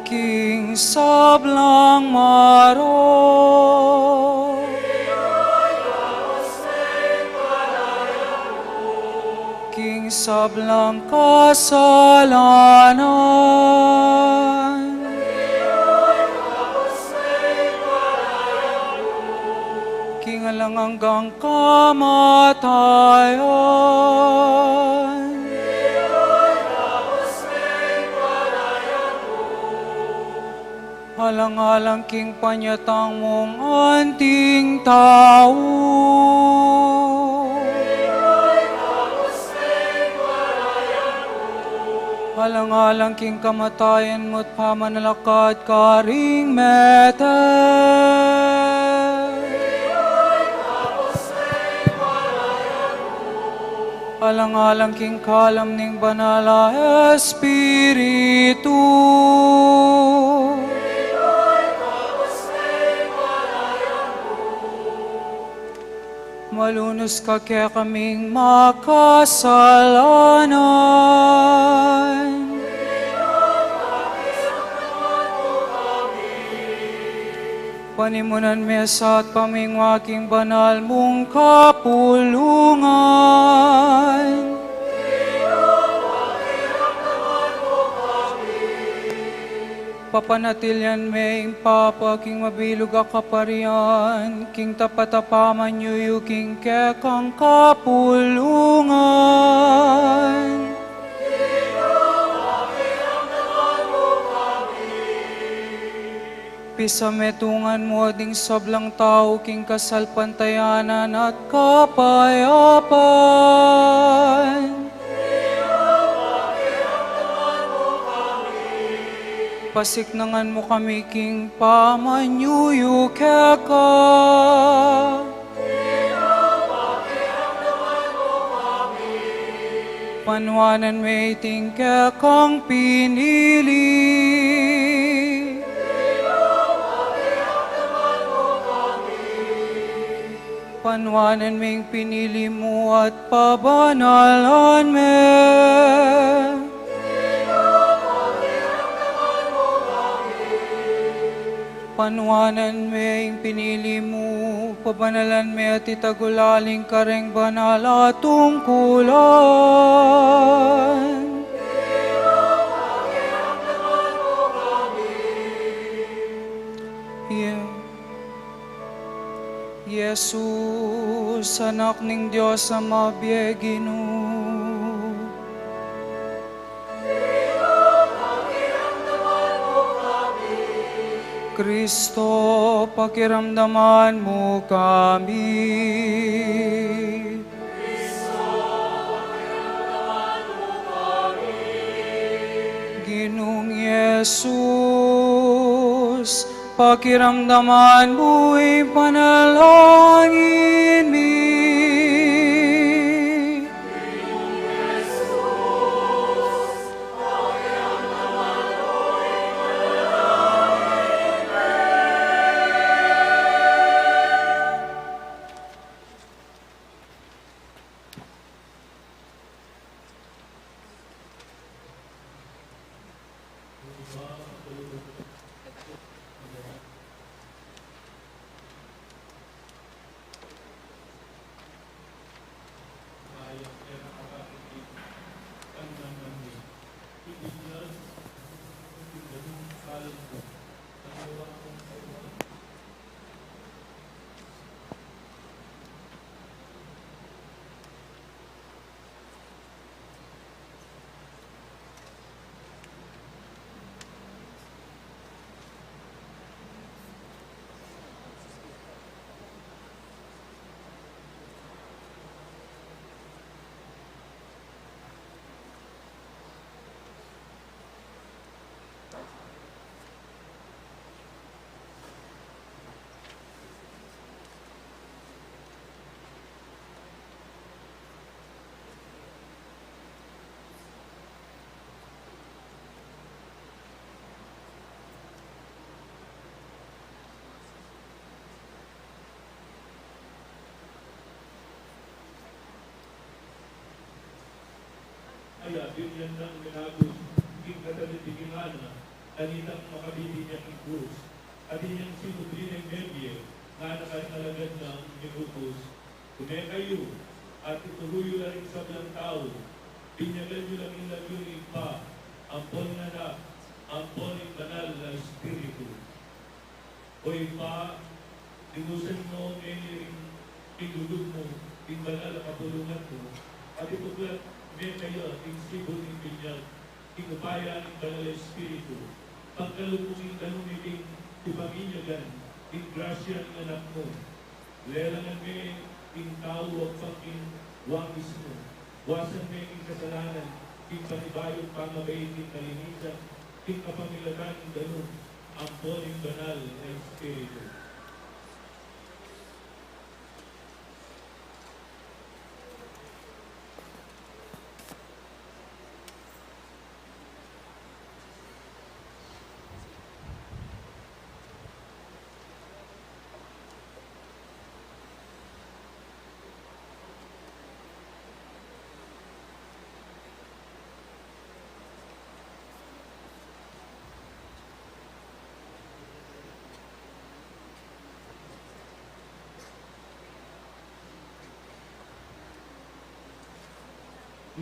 King sablang marok, king sablang kasalanan, king alang anggang kamatayan, alang-alang king panyatang mung anting tau, alang-alang king kamatayan mu't pamanalakad karing mete, alang-alang king kalam ning Banal a Espiritu, malunus ka kekaming makasalanan. Panimunan me sa at pamingwa king banal mung kapulungan. Papanatilian me ing Papa king mabilug a kaparian, king tapat a pamanyuyu king kekang kapulungan. Pisametungan mu ding sablang tau king kasalpantayanan at kapayapan. Pasiknangan mu kami king pamanyuyu keka. Panuanan me iting kekang pinili. Panuanan me ing pinili mu at pabanalan me. Panuanan me ing pinili mu, pabanalan me at itagulaling kareng banal a tungkulan. Ye-, Jesus, Anak ning Dios a mabie, Ginu. Kristo, pakiramdaman mu kami. Ginung Jesus, pakiramdaman mu ing panalangin mi. Kaya binyan nang minagus king katalitikingan na, kanitang makabibinyag king krus, at inyang sinubli neng mebie, ngana karing alagad nang minukus, Ume kayu, at ituru yu la ring sablang tau, binyagan yu la ring lagyu ning Ibpa, ampo ning Anak, ampo ning Banal a Espiritu. O Ibpa, linusan mu ngeni ring lugud mu king banal a kapulungan mu, at ituklat me kaya ing sibul ning binyag king upaya ning Banal a Espiritu. Pagkalub mu king danum iting ipaminyagan ing grasya ning Anak mu. Lelangan me ing tau agpang king wangis mu. Wasan me ing kasalanan king panibayung pamabait king kalinisan king kapamilatan ning danum ampo ning Banal a Espiritu.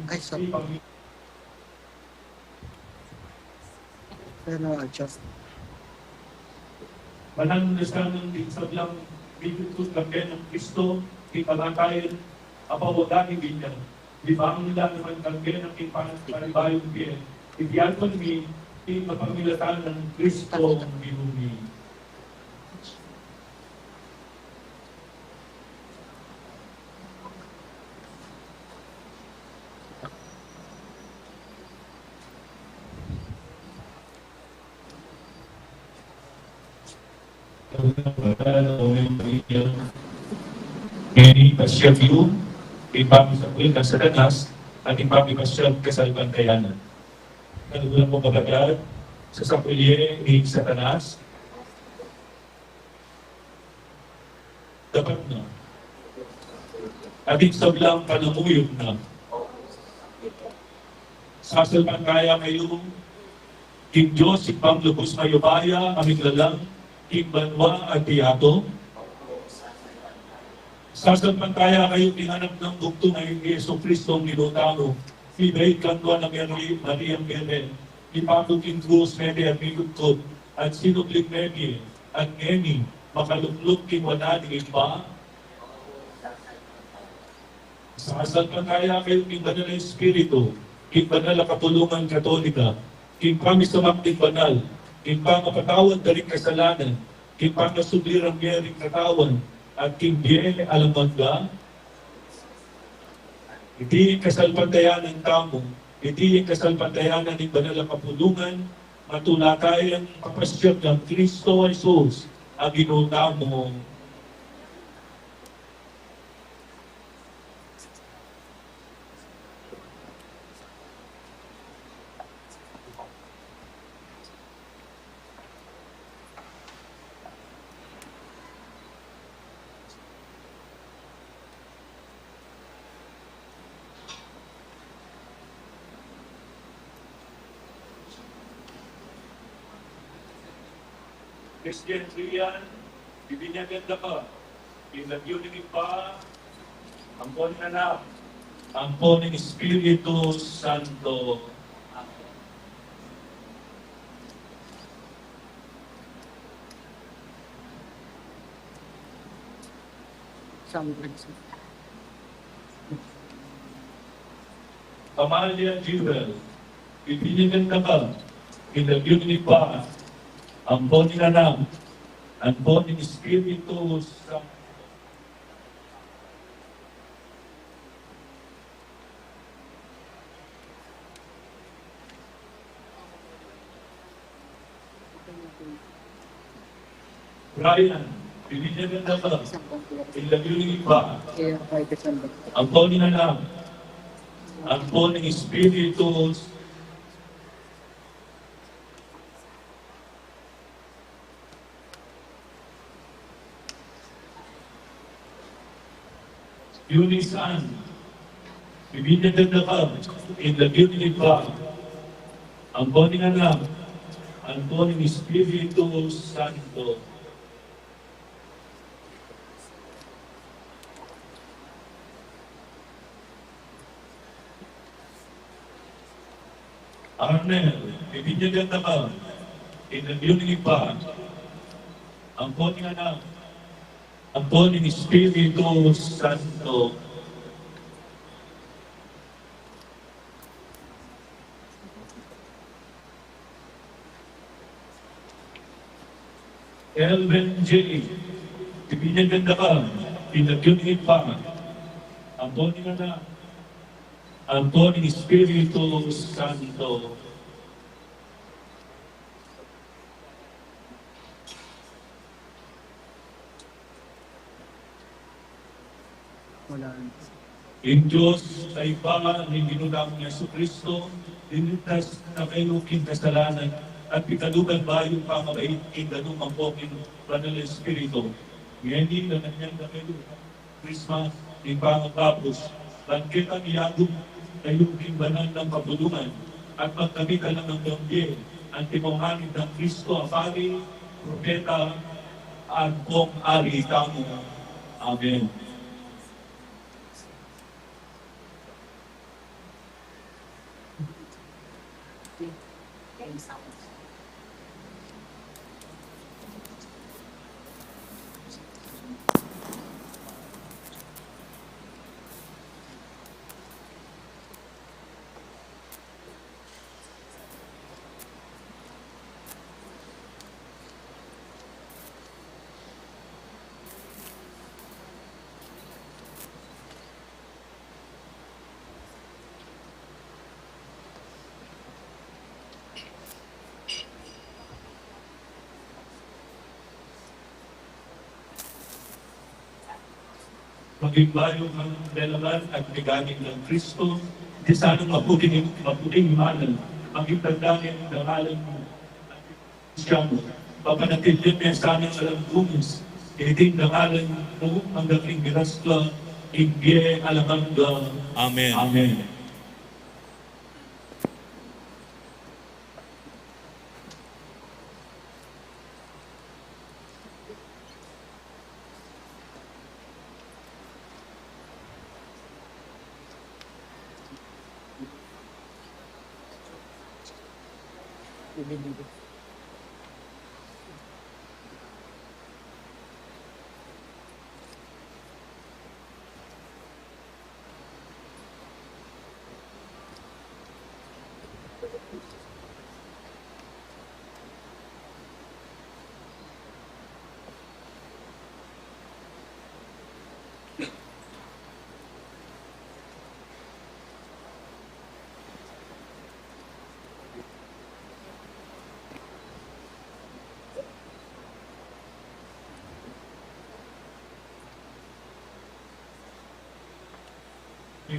Ay, sorry. Pero adjust. Mananu na sanang ding sablang mitutud kang Kristo, king kamatayan, apawagan ning binyag. Libangun la naman kami king panibayung bie, iti aduan mi king kapamilatan nang Kristong Ginu mi. Ngeni, pasiag yu ing pamisakulit nang Satanas at ing pamipasyag kasalpantayanan. Kaluguran kung kapatad, sasakulye ing Satanas. Dapat na. At ing sablang panamuyuk na. Sasalpantaya kayu king Dios Ibpang lubus mayupaya, a miglalang king banua at king yatu. Sasalpantaya kayu king Anak nang Bugtung a i Jesucristong Ginu tamu, mibait kang Nuan a Mari, Mariang Birhen, mipaku king krus, mete at mikutkut, at sinubling mebie, at ngeni makalukluk king wanan ning Ibpa. Sasalpantaya kayu king Banal a Espiritu, king banal a kapulungan Katolika, king pamisamak ning banal, king pangapatawad da ring kasalanan, king pangasubli rang mie ring katawan, at king bie alang angga. Iti ing kasalpantayanan tamu, iti ing kasalpantayanan ning banal a kapulungan, matula tayang papasiag nang Kristo Jesus a Ginu tamu. Christian Rian, bibinyagan da ka king lagyu ning Ibpa, ampo ning Anak, ampo ning Espiritu Santo. Amalia Jewel, bibinyagan da ka king lagyu ning Ibpa, ampo ning Anak, ampo ning Espiritu Santo. Brian, bibinyagan da ka king lagyu ning Ibpa, ampo ning Anak, ampo ning Espiritu. Eunice Ann, bibinyagan da ka king lagyu ning Ibpa, ampo ning Anak, ampo ning Espiritu Santo. Arnel, bibinyagan da ka king lagyu ning Ibpa, ampo ning Anak, ampo ning Espiritu Santo. Elvin J, bibinyagan da ka king lagyu ning Ibpa, ampo ning Anak, ampo ning Espiritu Santo. Ing Dios a Ibpa ning Ginu tamung Jesucristo, lintas na kayu king kasalanan, at pikaluban bayu pang mabait king danum ampong king Banal a Espiritu. Ngeni, lanan yang da kayu Christmas, ing pangakabus, ban ketang iyagun kayu king banal nang kapulungan, at magkamit alang anggang bie, antimong anit nang Kristo a Pari, Propeta, at Pong Ari tamu. Amen. Maging bayu kang lelaban at ligaya nang Kristo, iti sanang maputing, maputing imanan, maging tanda ning dangalan mu. Kristiano, papanatilian me sanang alang dungis, iti dangalan mu, anggang king grasya, king bie alang angga. Amen. Amen.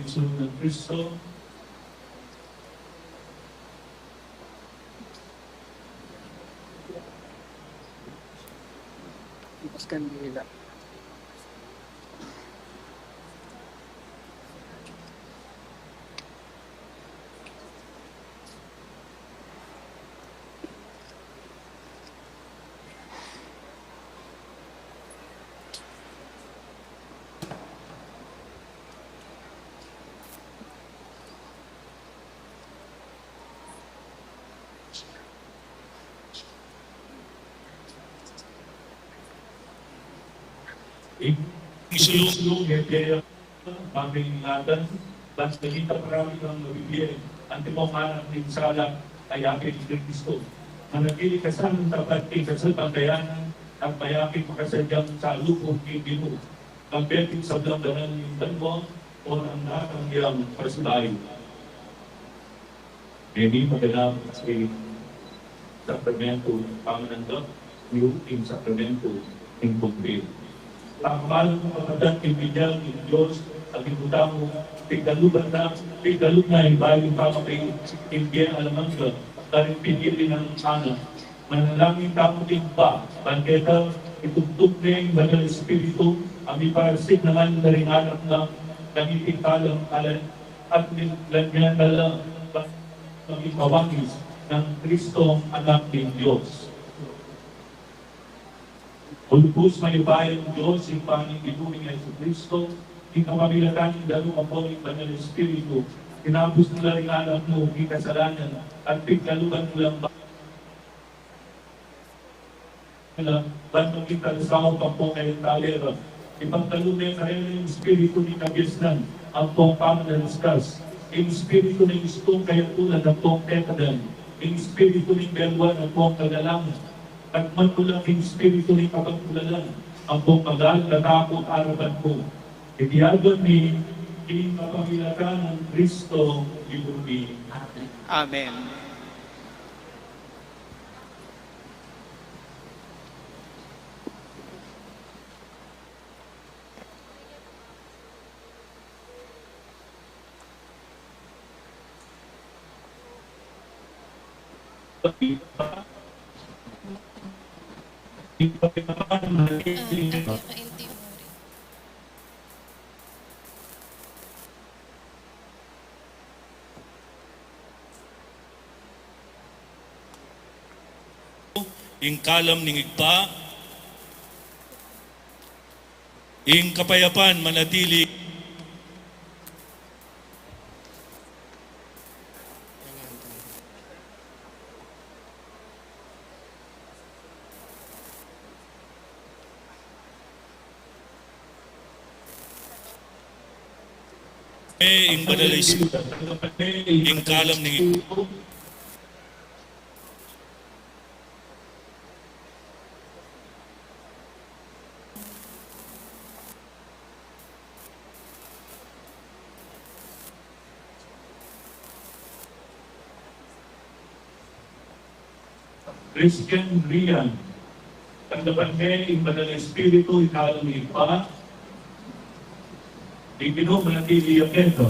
Kristo. Bukas kandila. Ing sulung, sulung, e, e, pamingatan, ban kanita parati nang mabibie, antimong anak ning sala, kaya kay Kristo. Manatili ka sanang tapat king kasalpantayanan, at mayaping makasadyang salubung king Ginu. Kambe king sablang banal ning banua, o nang datang yang pasibayu. Ngeni maganap ing sakramentu ning pamananggap, yu ing sakramentu ning pungpil. Pamalu king kapatad king binyag ning Dios, at ing butang mu, pigdaluban na, pigdalub na ing bayung pamagkait, ing bie alang angga, karing pinili nang Anak. Manalangin tamu king Ibpa, ban keta itubtub ne ing Banal Espiritu, a miparasik naman karing anak na, kaniting kalam alan, at nilagyan na la, ban maging kawangis nang Kristong Anak ning Dios. Lubus mayupayang Dios, Ibpa ning Ginu ming Jesucristo, king kapamilatan ning Danup ampon ning Banal Espiritu, tinabus na la ring anak mu king kasalanan, at pigdaluban mu lang ba-, ban maging talasaup ampon kayang talera. Ipagkalub ne karela ing espiritu ning kabiasnan ampon pamananaskas, ing espiritu ning ustung kayatulan ampon kekadan, ing espiritu ning beluan ampon kagalangan, at magmula king espiritu ning kapagmulalan ampon pagkatatakut arapan mu. Iti aduan mi king kapamilatan nang Kristo, Ginu mi. Amen. Ing kalam ning Ibpa, ing kapayapan manatili. E, ing Banal a Espiritu, ing kalam ning Christian Rian, tanggapan me ing Banal a Espiritu, ing kalam ning Ibpa, ing Ginu manatili ya keka.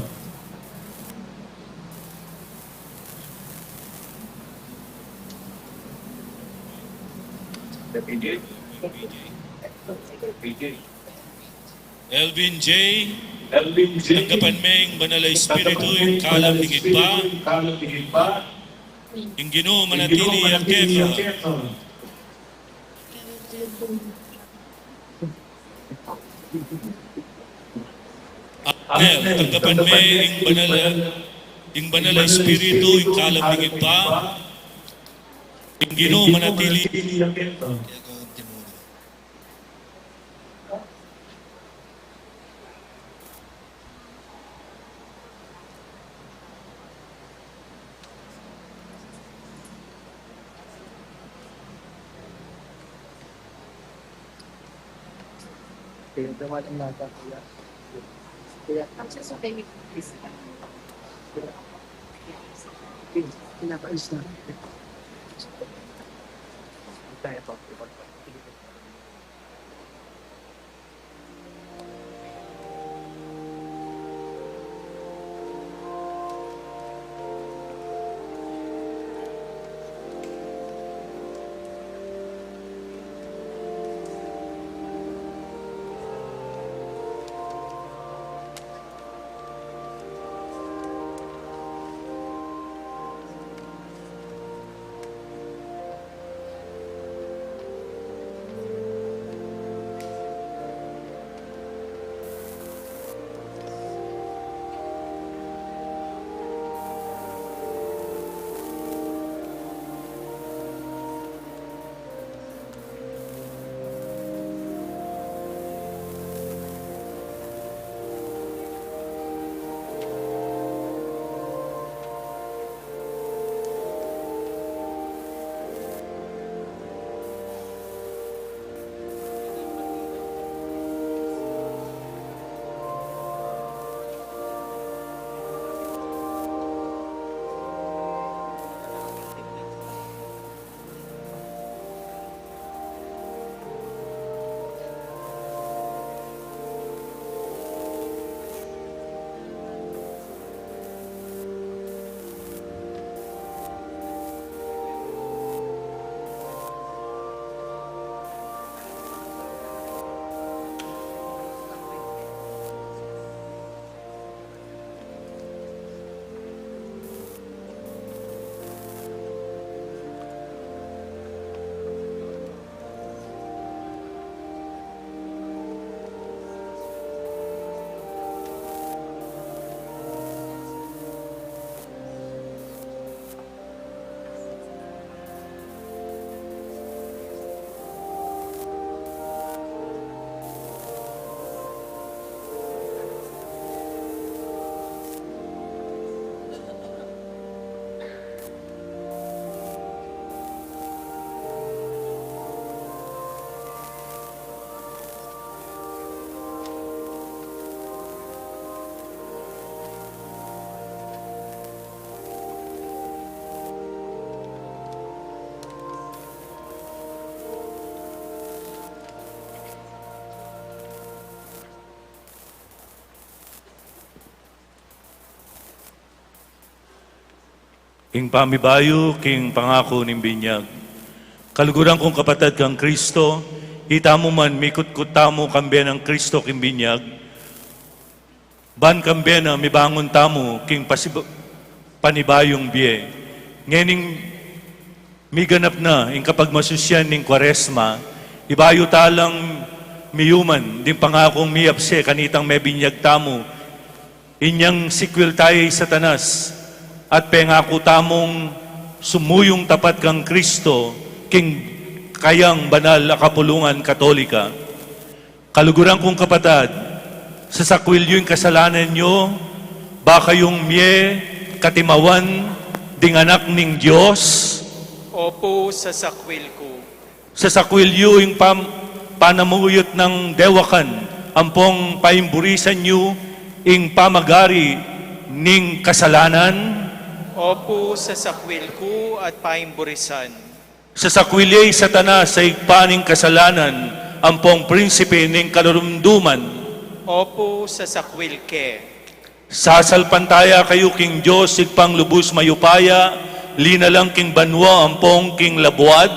Elvin J. Elvin J. Tanggapan me ing Banal a Espiritu, ing kalam ning Ibpa. Ing Ginu manatili ya keka. Arnel, tanggapan me ing Banal, ing Banal a Espiritu, ing kalam ning Ibpa. Ing Ginu manatili. Kaya daw alam nata, kaya, kaya, ang sasabihin ni Chris, kaya, pinapaalis na. Kaya pa, kaya pa. Ing pamibayu king pangaku ning binyag. Kaluguran kung kapatad kang Kristo, itamu man mikutkut tamu kambe nang Kristo king binyag, ban kambe na mibangun tamu king pasib-, panibayung bie. Ngening miganap na ing kapagmasusyan ning Kuaresma, ibayu ta lang miyuman ding pangakung miyapse kanitang mebinyag tamu. Inyang sikwil taya i Satanas, at pengaku tamung sumuyung tapat kang Kristo king kayang banal a kapulungan Katolika. Kaluguran kung kapatad, sasakwil yu ing kasalanan yu, ba kayung mie katimawan ding anak ning Dios? Opu, sasakwil ku. Sasakwil yu ing pam-, panamuyut nang dewakan, ampong paimburisan yu ing pamagari ning kasalanan? Opu, sasakwil ku at paimburisan. Sasakwil ye i Satanas a ibpa ning kasalanan, ampong prinsipe ning karunduman? Opu, sasakwil ke. Sasalpantaya kayu king Dios Ibpang lubus mayupaya, linalang king banua ampong king labuad?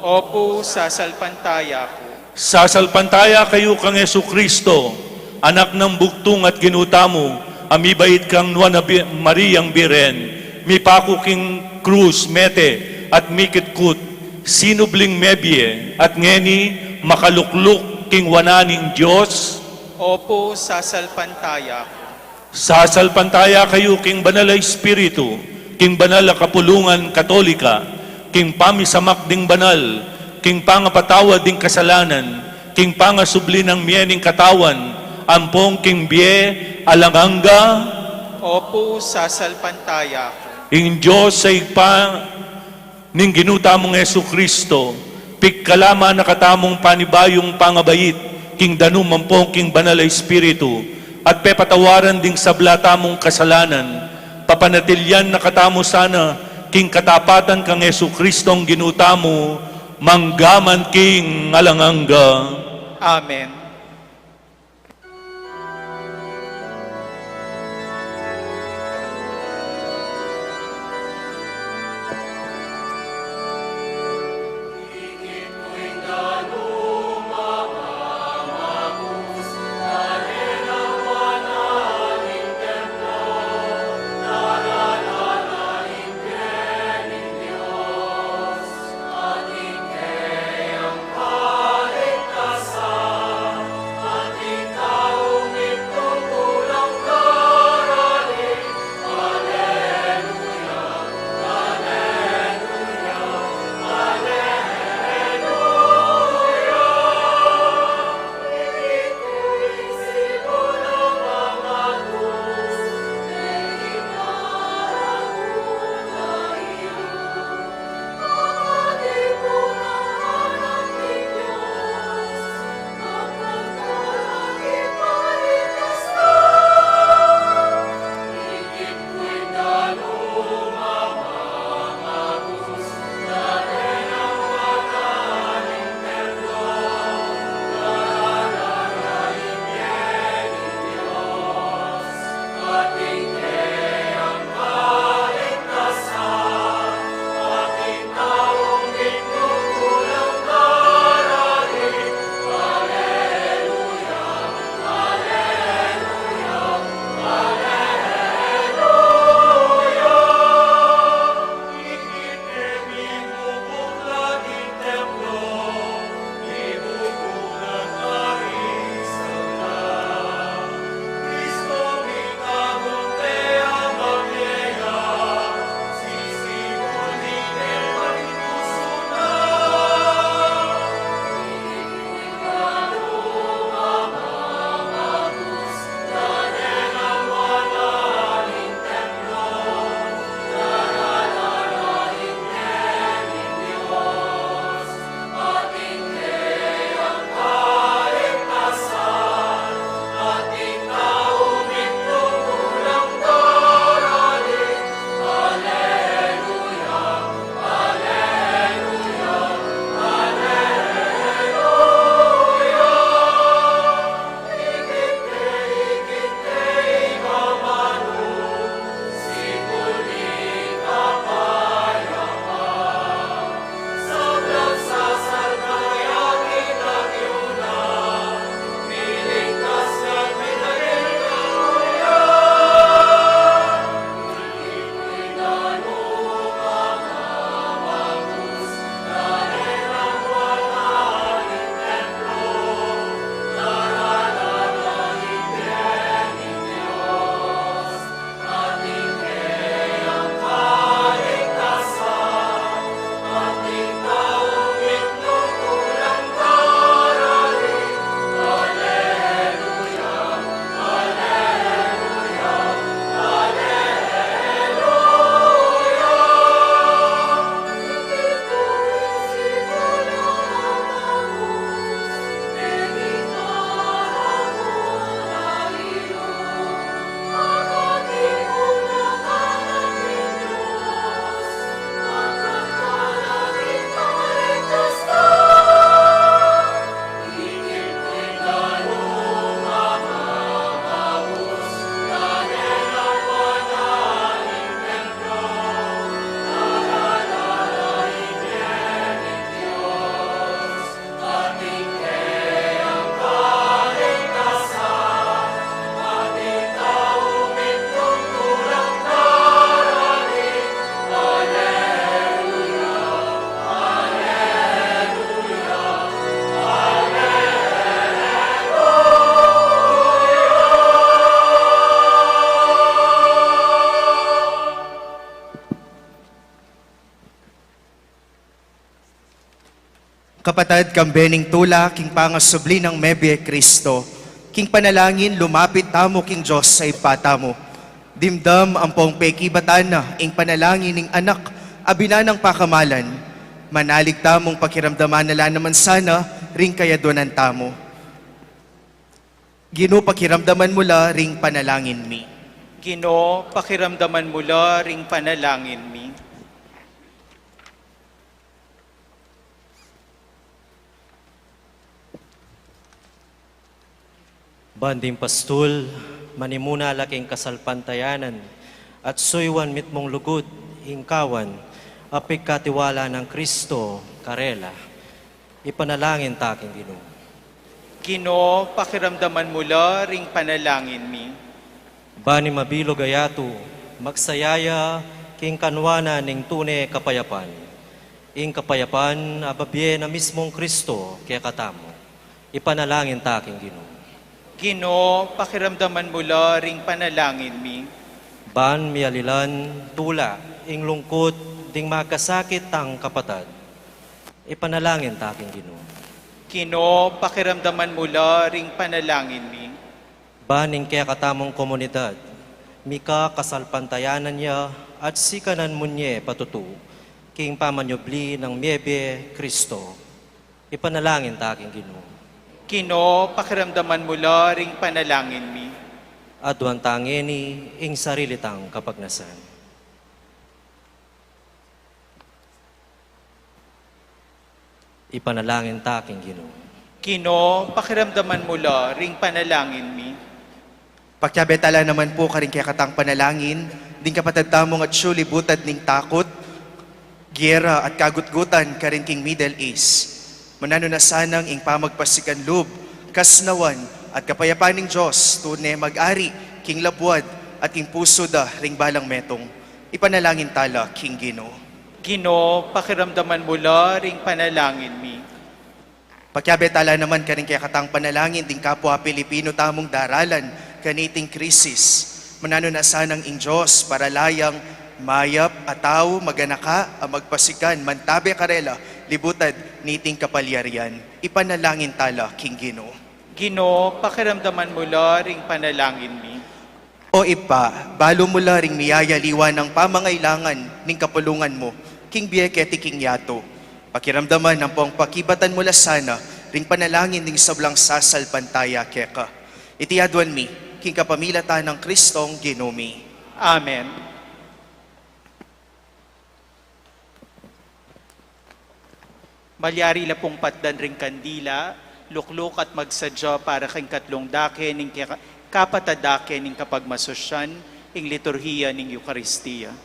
Opu, sasalpantaya ku. Sasalpantaya kayu kang Jesucristo, Anak nang bugtung at Ginu tamu, a mibait kang Nuan a Bi-, Mariang Biren, mipaku king krus, mete, at mikitkut, sinubling mebie, at ngeni makalukluk king wanan ning Dios? Opu, sasalpantaya ku. Sasalpantaya kayu king Banal a Espiritu, king banal a kapulungan Katolika, king pamisamak ding banal, king pangapatawad ding kasalanan, king pangasubli nang mie ning katawan, ampong king bie alang angga. Opu, sasalpantaya ku. Ing Dios a Ibpa ning Ginu tamung Jesucristo, pigkalaman na katamung panibayung pangabait king danum ampong king Banal a Espiritu, at pepatawaran ding sabla tamung kasalanan, papanatilian na katamu sana king katapatan kang Jesucristong Ginu tamu, manggaman king alang angga. Amen. Kapatad, kambe ning tula king pangasubli nang mebie Kristo, king panalangin lumapit tamu king Dios a Ibpa tamu. Dimdam ampong pekibatan na ing panalangin ning Anak a binanang pakamalan, manalig tamung pakiramdaman na la naman sana ring kayadwanan tamu. Ginu, pakiramdaman mu la ring panalangin mi. Ginu, pakiramdaman mu la ring panalangin mi. Ban ding pastul, manimuna la king kasalpantayanan at suyuan mitmung lugud ing kawan a pigkatiwala nang Kristo karela. Ipanalangin ta king Ginu. Ginu, pakiramdaman mu la ring panalangin mi. Ban ing mabilug a yatu magsaya ya king kanwanan ning tune kapayapan, ing kapayapan a babie na mismung Kristo kekatamu. Ipanalangin ta king Ginu. Ginu, pakiramdaman mu la ring panalangin mi. Ban mialilan tula ing lungkut ding makasakit tang kapatad. Ipanalangin ta king Ginu. Ginu, pakiramdaman mu la ring panalangin mi. Ban ing kekatamung komunidad mika kasalpantayanan ya at sikanan mu ne patutu king pamanyubli nang mebie Kristo. Ipanalangin ta king Ginu. Ginu, pakiramdaman mu la ring panalangin mi. Aduan ta ngeni ing sarili tang kapagnasan. Ipanalangin ta king Ginu. Ginu, pakiramdaman mu la ring panalangin mi. Pakiabe ta la naman pu karing kekatang panalangin ding kapatad tamung atyu libutad ning takut, gera at kagutgutan karin king Middle East. Mananu na sanang ing pamagpasikan lub, kasnawan at kapayapan ning Dios tune mag-ari king labuad at king pusu da ring balang metung. Ipanalangin ta la king Ginu. Ginu, pakiramdaman mu la ring panalangin mi. Pakiabe ta la naman karing kekatang panalangin ding kapwa Pilipinu tamung daralan kaniting krisis. Mananu na sanang ing Dios para la yang mayap a tau, maganaka a magpasikan, mantabe karela libutad niting kapalyarian. Ipanalangin ta la king Ginu. Ginu, pakiramdaman mu la ring panalangin mi. O Ibpa, balu mu la ring miyayaliwa nang pamangailangan ning kapulungan mu king bie keti king yatu. Pakiramdaman ampong pakibatan mu la sana ring panalangin ning sablang sasalpantaya keka. Iti aduan mi king kapamilatan nang Kristong Ginu mi. Amen. Malyari la pung patdan ring kandila, lukluk at magsadya para king katlung dake ning keka-, kapat a dake ning kapagmasusyan, ing liturhiya ning Eukaristia.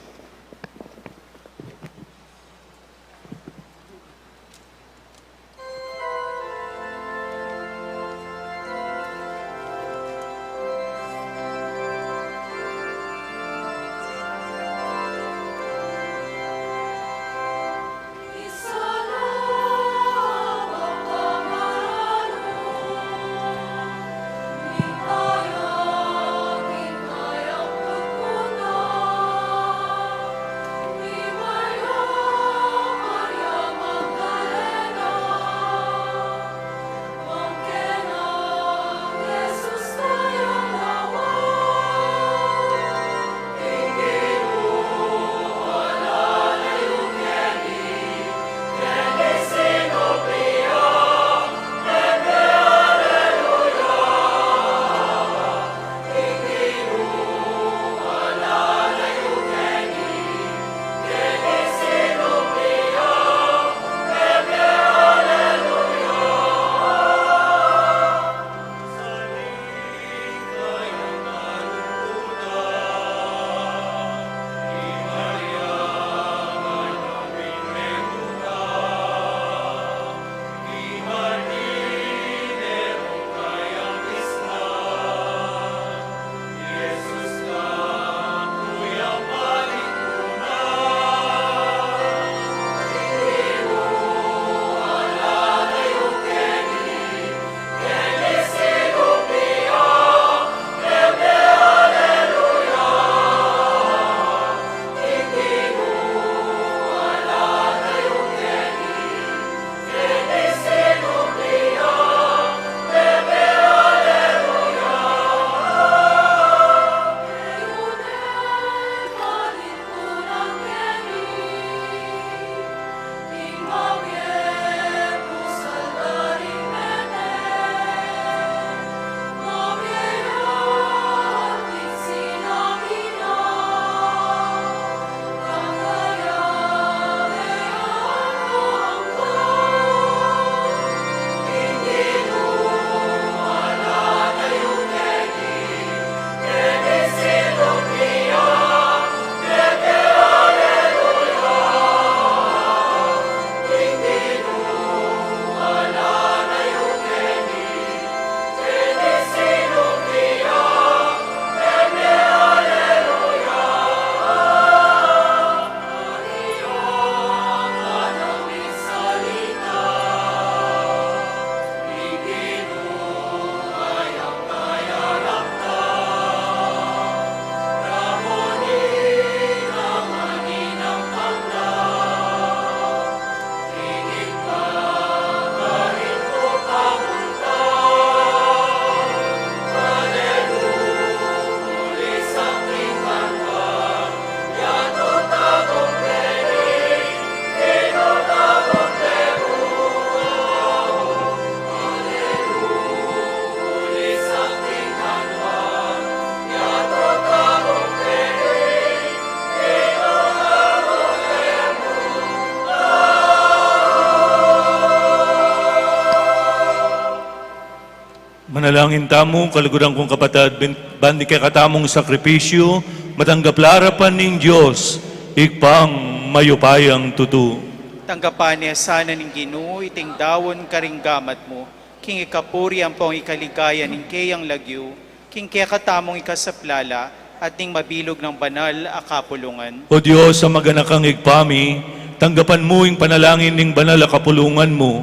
Manalangin tamu, kaluguran kung kapatad, bin-, ban ding kekatamung sakripisyu, matanggap la arapan ning Dios, Ibpang mayupayang tutu. Tanggapan ne sana ning Ginu iting dawun karing gamat mu, king ikapuri ampong ikaligaya ning keyang lagyu, king kekatamung ikasaplala, at ning mabilug nang banal a kapulungan. O Dios, a maganakang Ibpa mi, tanggapan mu ing panalangin ning banal a kapulungan mu,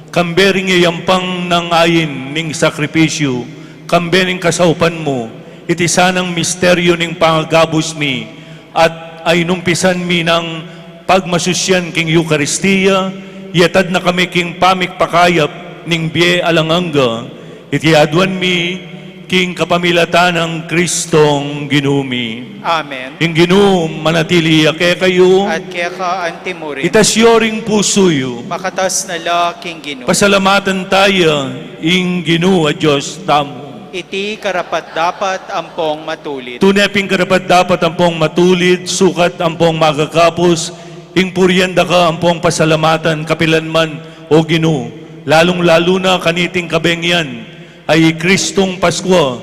kambe ring yayampang nang ain ning sakripisyu, kambe ning kasaupan mu, iti sanang misteryu ning pangagabus mi, at ainumpisan mi nang pagmasusyan king Eukaristia, yatad na kami king pamikpakayap ning bie alang angga, iti aduan mi king kapamilatan nang Kristong Ginu mi. Amen. Ing Ginu manatili ya kekayu. At keka antimurin. Itas yu ring pusu yu. Pakatas na la king Ginu. Pasalamatan taya ing Ginu a Dios tamu. Iti karapat-dapat ampong matulid. Tune pin karapat-dapat ampong matulid, sukat ampong magakapus, ing purian da ka ampong pasalamatan kapilan man, O Ginu, lalung-lalu na kaniting kabengian, a i Kristong Paskua,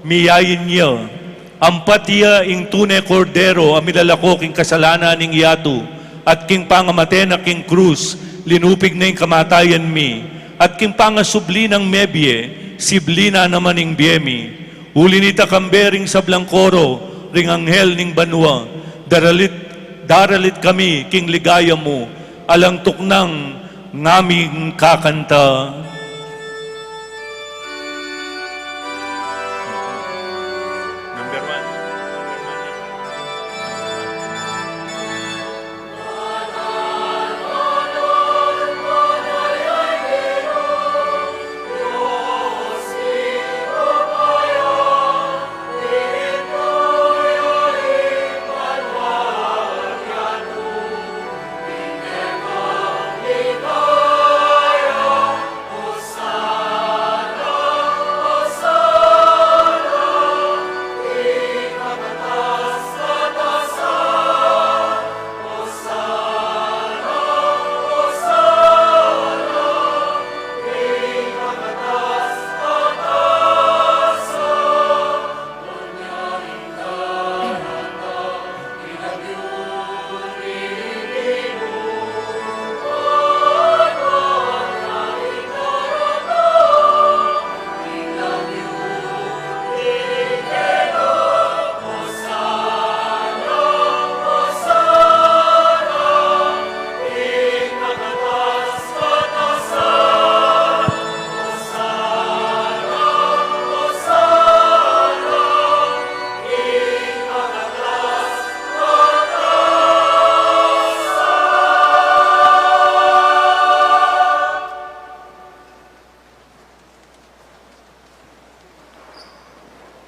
miyain ya. Ampat ya ing tune Kordero a milalako king kasalanan ning yatu, at king pangamate na king krus, linupig na ing kamatayan mi, at king pangasubli nang mebie, sibli na naman ing bie mi. Uli nita kambe ring sablang koro, ring anghel ning banua, daralit, daralit kami king ligaya mu, alang tuknang ngaming kakanta. Number one.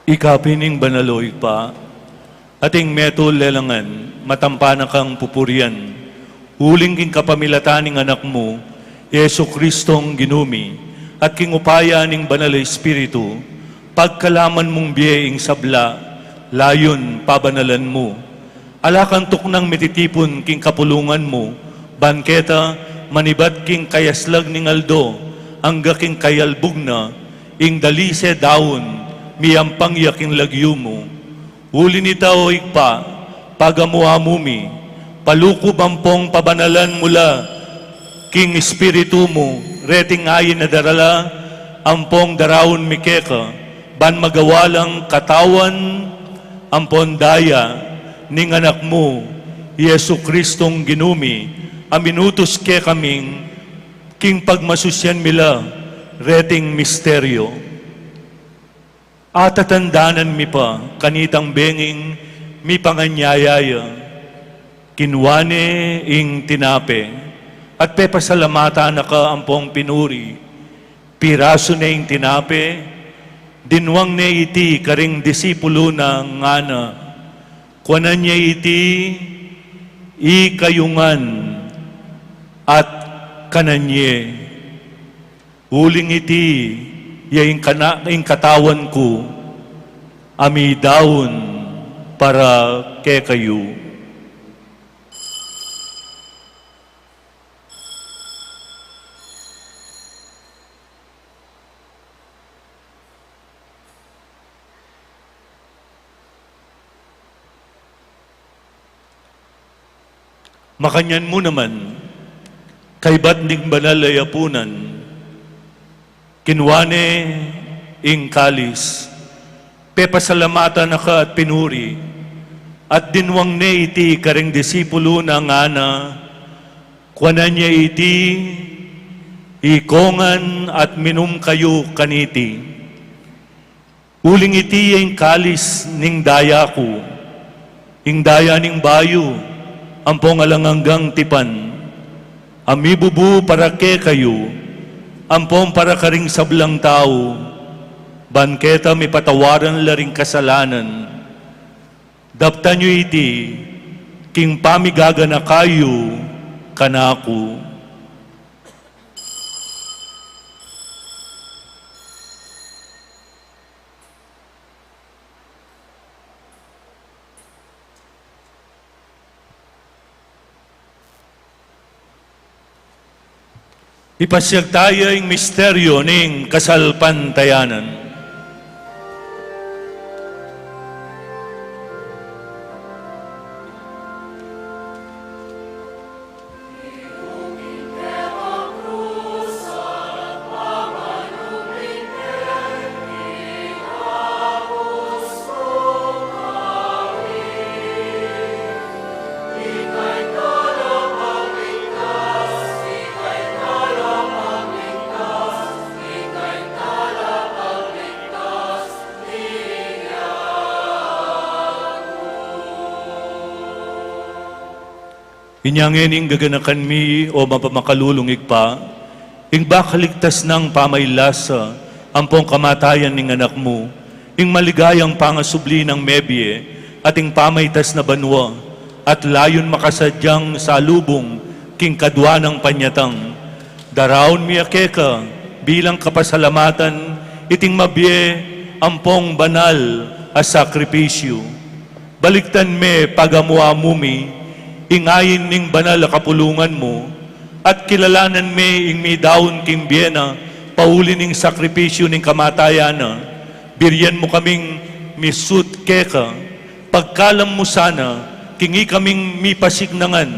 Ika pin ing banal, o Ibpa, at ing metung lelangan, matampa na kang pupurian, uling king kapamilatan ning Anak mu, Jesu-Kristong Ginu mi, at king upaya ning Banal a Espiritu, pagkalaman mung bie ing sabla, layun pabanalan mu. Ala kang tuknang mititipun king kapulungan mu, ban keta manibat king kayaslag ning aldo, angga king kayalbug na, ing dalise daun, miyampang ya king lagyu mu. Uli nita, o Ibpa, pagamu-amu mi, palukub ampong pabanalan mu la, king Espiritu mu, reting ain a darala, ampong daraun mi keka, ban magawa lang katawan, ampon daya, ning Anak mu, Jesu-Kristong Ginu mi, a minutus kekaming, king pagmasusyan mi la, reting misteryo. Atatandanan mi pa, kanitang benging mipanganyaya ya, kinua ne ing tinape, at pepasalamatan na ka ampong pinuri, pirasu ne ing tinape, dinwang ne iti karing disipulu na ngana, kuanan ye iti ikayu ngan, at kanan ye. Uling iti ya ing kana-, ing katawan ku, a midaun para kekayu. Makanyan mu naman, kaybat ning banal a yapunan, kinua ne ing kalis, pepasalamatan na ka at pinuri, at dinwang ne iti karing disipulu na, ngana: Kuanan ye iti, ikongan at minum kayu kaniti. Uling iti ya ing kalis ning daya ku, ing daya ning bayu ampong alang anggang tipan, a mibubu para kekayu ampong para karing sablang tau, ban keta mipatawaran la ring kasalanan. Daptan yu iti king pamigaganaka yu kanaku. Ipasiag taya ing misteryo ning kasalpantayanan. Inya ngeni ing gaganakan mi, o mapamakalulung Ibpa, ing bakaligtas nang pamailasa ampong kamatayan ning Anak mu, ing maligayang pangasubli nang mebie, at ing pamaitas na banua, at layun makasadyang salubung king kadua nang panyatang. Daraun mi ya keka bilang kapasalamatan iting mabie ampong banal a sakripisyu. Balikdan me pagamu-amu mi ing ain ning banal a kapulungan mu, at kilalanan me ing midaun king bie na pauli ning sakripisyu ning kamatayan na. Birian mu kaming misut keka, pagkalam mu sana, king ikaming mipasiknangan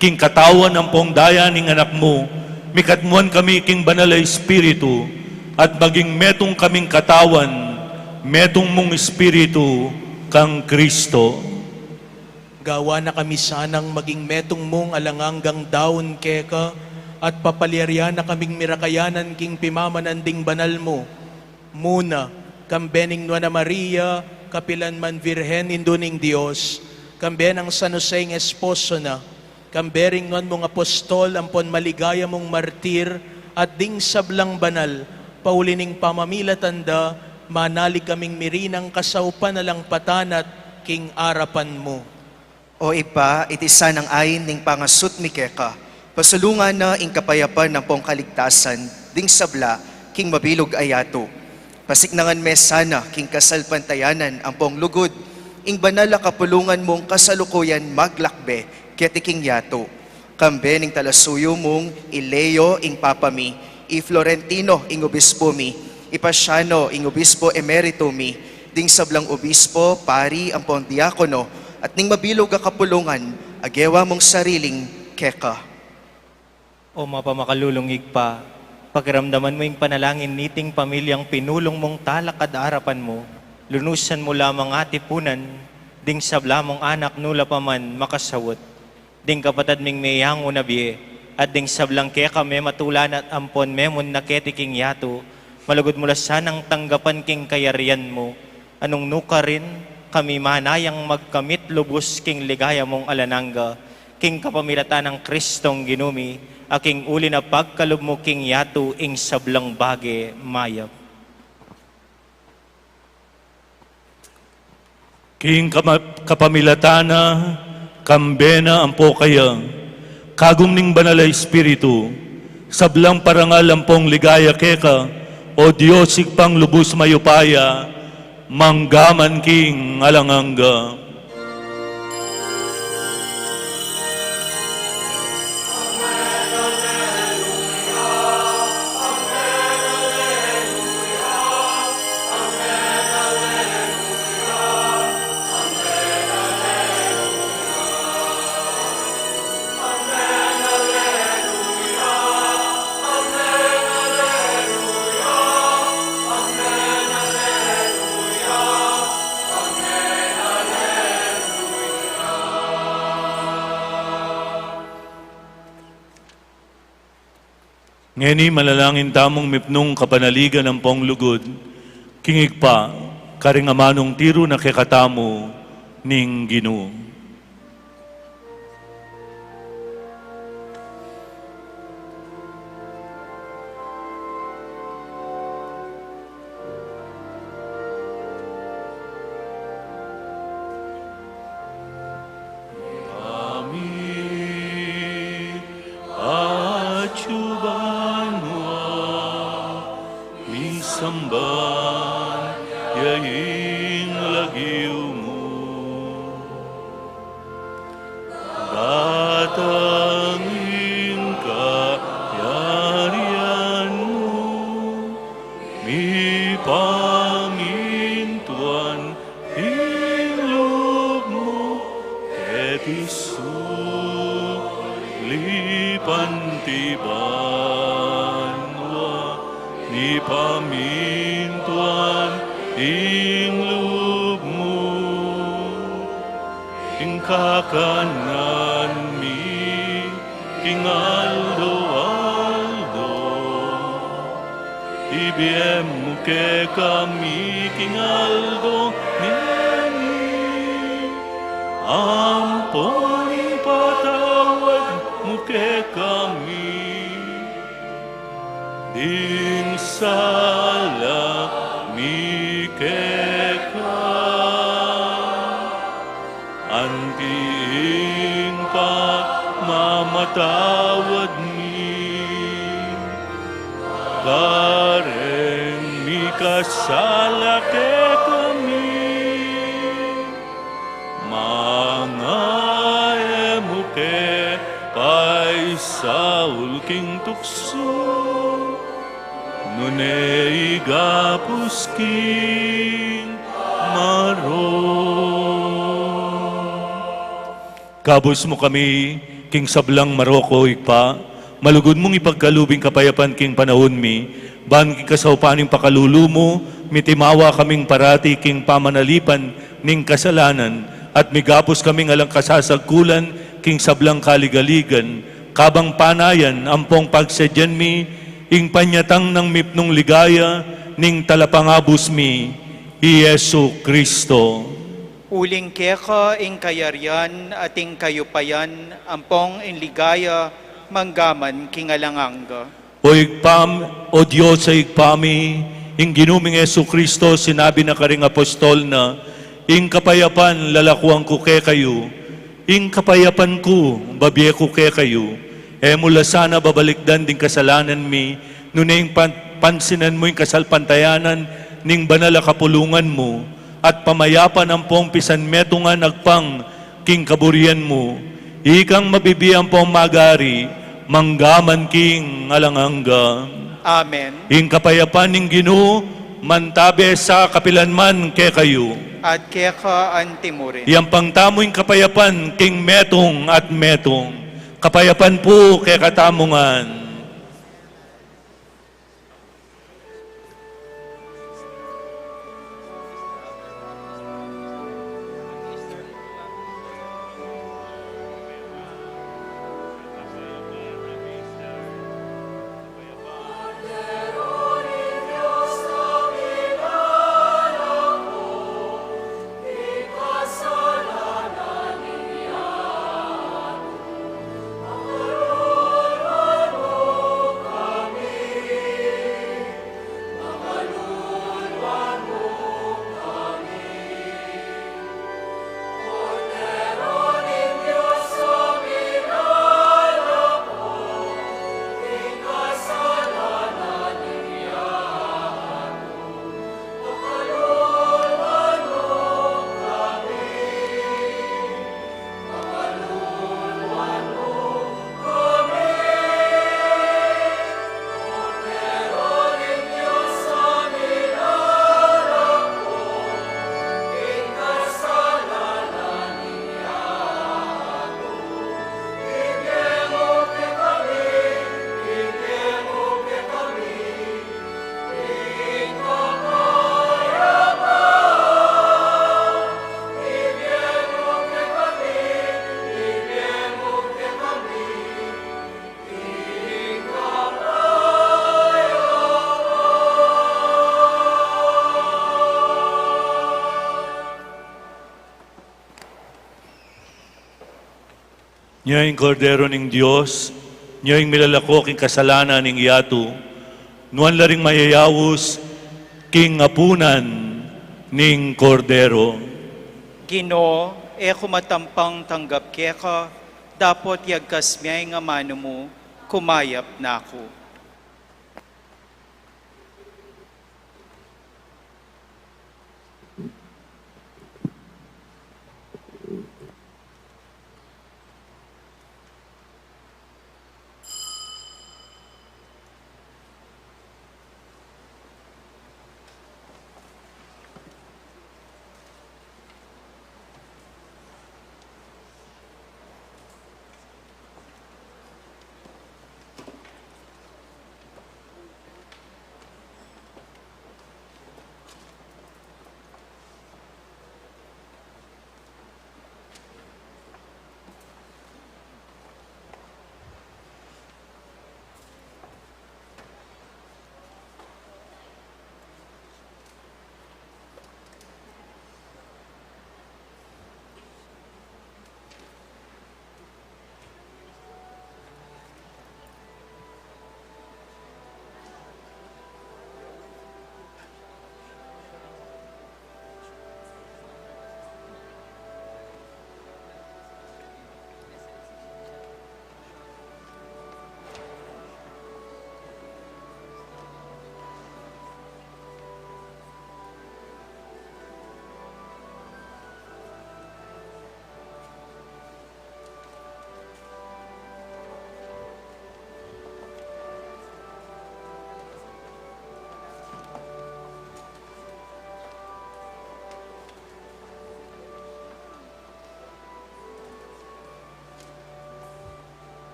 king katawan ampong daya ning Anak mu, mikatmuan kami king Banal a Espiritu, at maging metung kaming katawan, metung mung Espiritu kang Kristo. Gawan na kami sanang maging metung mung alang anggang daun keka, at papalyarian na kaming mirakayanan king pimamanan ding banal mu. Muna, kambe ning Nuan a Maria, kapilan man Virgen, Indu ning Dios, kambe nang San Jose ing esposo na, kambe ring nuan mung apostol ampon maligaya mung martir, at ding sablang banal, pauli ning pamamilatan da, manalig kaming mirinang kasaupan alang patanat king arapan mu. O Ibpa, iti sanang ain ning pangasut mi keka, pasulungan na ing kapayapan ampong kaligtasan ding sabla king mabilug a yatu. Pasiknangan me sana king kasalpantayanan ampong lugud ing banal a kapulungan mung kasalukuyan maglakbe keti king yatu. Kambe ning talasuyu mung i Leo ing Papa mi, i Florentino ing obispo mi, i Paciano ing obispo emerito mi, ding sablang obispo, pari, ampon diakono, at ning mabilug a kapulungan a gewa mung sariling keka. O mapamakalulung Ibpa, pakiramdaman mu ing panalangin niting pamilyang pinulung mung talakad arapan mu, lunusan mu la mang atipunan ding sabla mung anak nu la pa man makasaut. Ding kapatad ming meyangu na bie, at ding sablang keka mematulanat ampon memun na keti king yatu, malugud mu la sanang tanggapan king kayarian mu, a nung nukarin kami manayang magkamit lubus king ligaya mung alang angga, king kapamilatan nang Kristong Ginu mi, a king uli na pagkalub mu king yatu ing sablang bage mayap. King kama-, kapamilatan na, kambe na ampo kaya, kagum ning Banal a Espiritu, sablang parangal ampong ligaya keka, O Dios, Ibpang lubus mayupaya, mangga man king alang angga. Ngeni manalangin tamung mipnung kapanaligan ampong lugud king Ibpa, karing amanung tiru na kekatamu ning Ginu. Amin. Atsuban wa, misamban ya ing lagyu mu. Datang ing kayarian mu, mipamintuan ing lub mu keti sulip anti banua, mipamintuan ing lub mu. Ing kakanan mi king aldo-aldo ibie mu kekami king aldo ngeni, ampon ipatawad mu kekami ding sala mi keka, anti ing pamamatawad mi kareng mikasala kekami. Manga e mu ke paisaul king tuksu, nune igapus king marok. Gabus mu kami king sablang marok, O Ibpa, malugud mung ipagkalub ing kapayapan king panaun mi, ban king kasaupan ning pakalulu mu, mitimawa kaming parati king pamanalipan ning kasalanan, at migapus kaming alang kasasagkulan king sablang kaligaligan, kabang panayan ampong pagsadyan mi ing panyatang nang mipnung ligaya ning Talapangabus mi, i Jesu Cristo. Uling keka ing kayarian at ing kayupayan ampong ing ligaya manggaman king alang angga. O Ibpa m-, O Dios a Ibpa mi, ing Ginu ming Jesu Cristo, sinabi na karing apostol na, "Ing kapayapan lalakuan ku kekayu, ing kapayapan ku babie ku kekayu." E mu la sana babalikdan ding kasalanan mi, nune ing pan-, pansinan mu ing kasalpantayanan ning banal a kapulungan mu, at pamayapan ampong pisanmetungan agpang king kaburian mu. Ikang mabibie ampong magari, manggaman king alang angga. Amen. Ing kapayapan ning Ginu, mantabe sa kapilan man kekayu. At keka anti mu rin. Iyampang tamu ing kapayapan king metung at metung. Kapayapan pu kekatamu ngan. Nya ing Kordero ning Dios, nya ing milalako king kasalanan ning yatu. Nuan la ring mayayaus king apunan ning Kordero. Ginu, e ku matampang tanggap keka, dapot yagkas me ing amanu mu, kumayap na ku.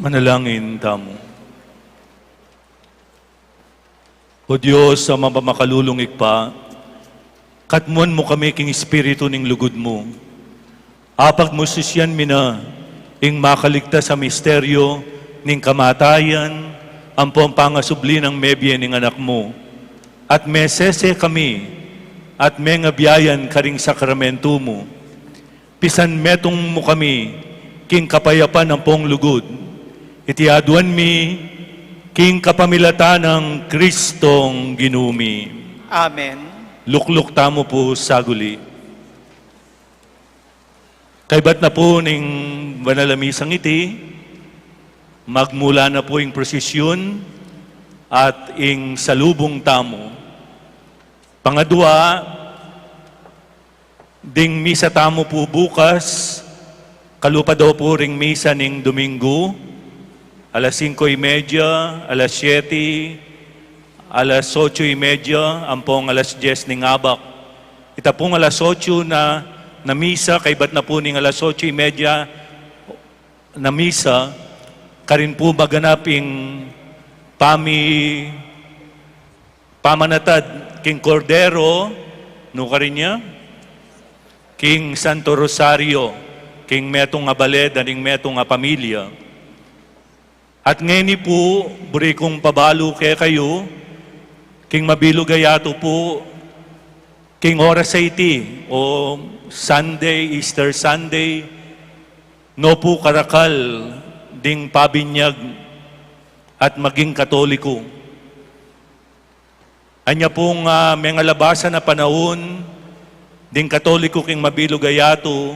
Manalangin tamu. O Dios, a mapamakalulung Ibpa, katmuan mu kami king espiritu ning lugud mu. Apagmususian mi na ing makaligtas a misteryo ning kamatayan ampong pangasubli nang mebie ning Anak mu. At mesese kami at mengabiayan karing sakramentu mu. Pisan metung mu kami king kapayapan ampong lugud. Iti aduan mi king kapamilatan nang Kristong Ginu mi. Amen. Lukluk tamu pu saguli. Kaybat na pu ning banal a misang iti, magmula na pu ing prosesyon at ing salubung tamu. Pangadua, ding misa tamu pu bukas, kalupa da pu ring misa ning Domingo, alas singko y media, alas siyete, alas otso y media, ampong alas dyes ning abak. Ita pung alas otso na, na misa, kaybat na pu ning alas otso y media na misa, karin pu maganap ing pami-, pamanatad king Kordero, nu karin ya? King Santo Rosario, king metung a bale, daring metung a pamilya. At ngeni pu, buri kung pabalu kekayu, king mabilug a yatu pu, king oras a iti, o Sunday, Easter Sunday, no pu karakal ding pabinyag at maging Katoliko. Anya pung, ah, mengalabasan a panaun, ding Katoliko king mabilug a yatu,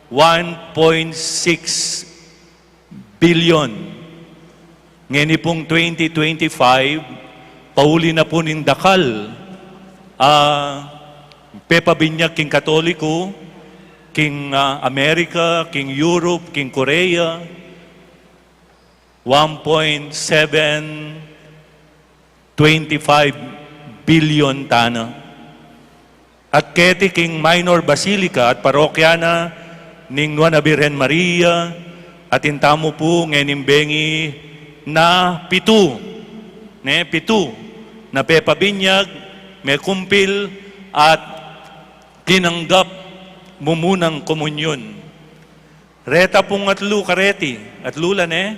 one point six billion. Ngeni pung twenty twenty-five, pauli na pu ning dakal, ah, pepabinyag king Katoliko, king, ah, Amerika, king Europe, king Korea, one point seven twenty-five billion tana. At keti king minor basilica at parokya na ning Nuan a Birhen Maria, atin tamu pu ngening bengi na pitu, ne, pitu, na pepabinyag, mekumpil, at tinanggap mu munang komunyon. Reta pung atlu kareti, atlu la, ne?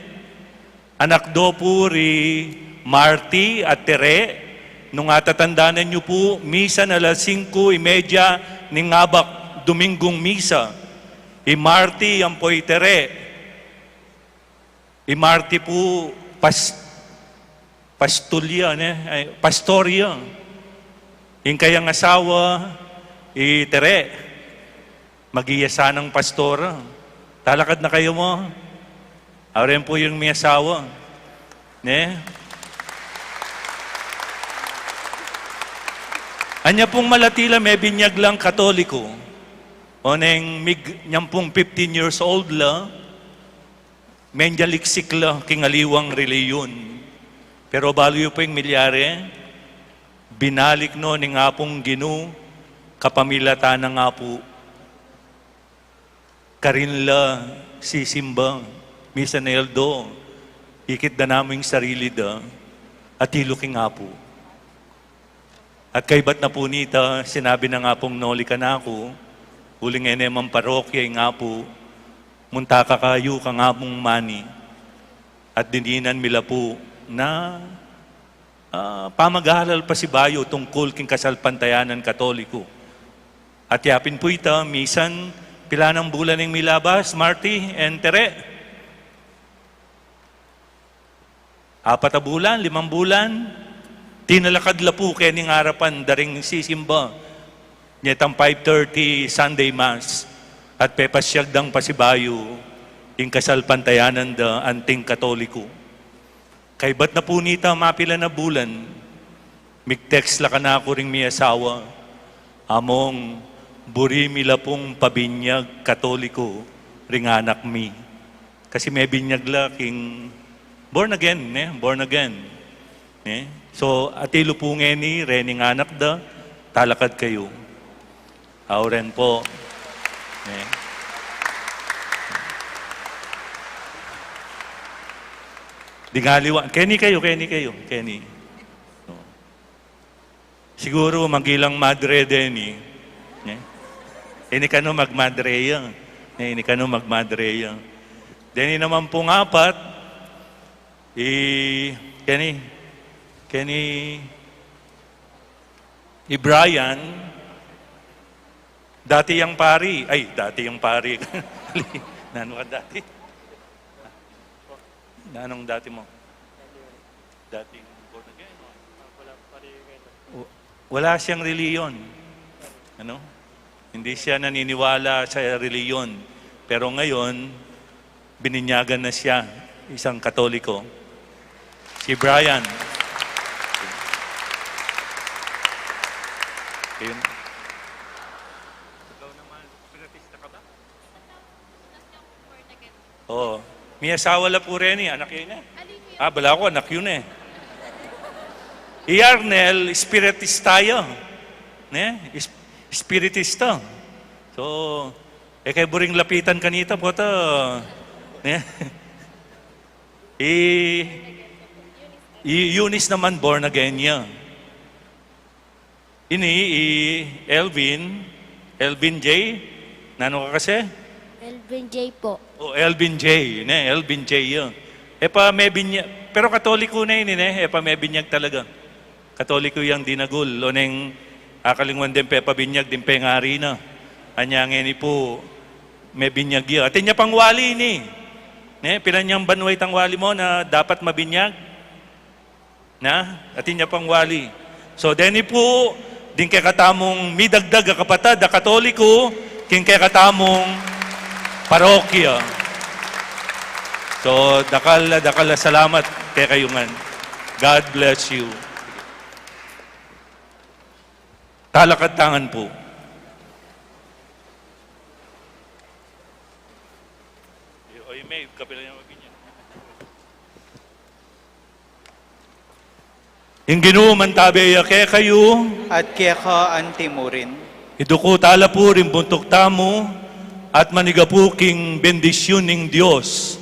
Anak do pu ri Marty at Tere, nung atatandanan yu pu, misa na alas singko y media ning abak, Domingong misa. I Marty ampo i Tere. I Marty pu pas-, pastor ya, ne? Ay, pastor ya. Ing kayang asawa, i Tere. Mag-iya sanang pastora. Talakad na kayu mu. Auren pu yung may asawa. Ne? Anya pung malati la, mebinyag lang Katoliko. Oneng mig-, nyang pung fifteen years old la, menjaliksik la king aliwang relihiyon. Pero balu yu pu ing milyari, binalik no ning Apung Ginu, kapamilatan na nga pu. Karin la sisimba, misan eldo, ikit da namu ing sarili da, atilu king Apu. At kaybat na pu nita, sinabi na nga pung noli kanaku, uling e ne mang parokya ing Apu, munta ka kayu kang Apung Mani. At dininan mi la pu na, ah, pamag-alal pasibayu tungkul king kasalpantayanan Katoliko. At yapin pu ita, misan, pila nang bulan ing milabas, Marty and Tere? Apat a bulan, limang bulan, tinalakad la pu keni king arapan da ring sisimba. Nyetang five thirty Sunday Mass, at pepasyag dang pasibayu ing kasalpantayanan da anting Katoliko. Kaybat na pu nita, mapila na bulan, mig-text la kanaku ring mi asawa, "Among, buri mi la pung pabinyag Katoliko ring anak mi." Kasi mebinyag la king born again, ne? Born again. Ne? So, atilu pu ngeni, reni ing anak da, talakad kayu. Auren pu. Ne? Ding aliwa. Keni kayu, keni kayu, keni. No. Siguru magilang madre deni. Ne? Ini kanu magmadre ya. Ne, ini kanu magmadre ya. Deni naman pung apat, i, keni, keni, i Brian, dati yang pari, ay, dati yang pari. Nanu ka dati? Nanung dati mu? Dating born again, no? Wa-, wala siyang relihiyon. Ano? Hindi siya naniniwala sa relihiyon. Pero ngayon, bininyagan na siya, isang Katoliko. Si Brian. Ayun. Ikaw naman, Espiritista ka ba? Oo. May asawa la pu reni, anak yu ne. Ah, bala ku, anak yu ne. I Arnel, espiritista ya. Ne? Es-, espiritista. So, e ke buring lapitan kanita, pota. Ne? I, i Eunice naman, born again ya. Ini, i Elvin, Elvin J. Nanu ka kasi? Elvin J po. O, Elvin J, ne? Elvin J ya. E pa mebinyag, pero Katoliko na ini, ne? E pa mebinyag talaga. Katoliko yang dinagul. O neng akalingwan deng pepabinyag, ding pengari na. Anya ngeni pu, mebinyag ya. Atin ya pang wali ini. Ne? Pila nyang banua itang wali mu na dapat mabinyag? Na? Atin ya pang wali. So, deni pu, ding kekatamung midagdag a kapatad a Katoliko, king kekatamung parokya. So, dakal, dakal a salamat kekayu ngan. God bless you. Talakad ta ngan pu. Ing Ginu mantabe ya kekayu. At keka anti mu rin. Iduku tala pu ring buntuk tamu at manigapu king bendisyun ning Dios.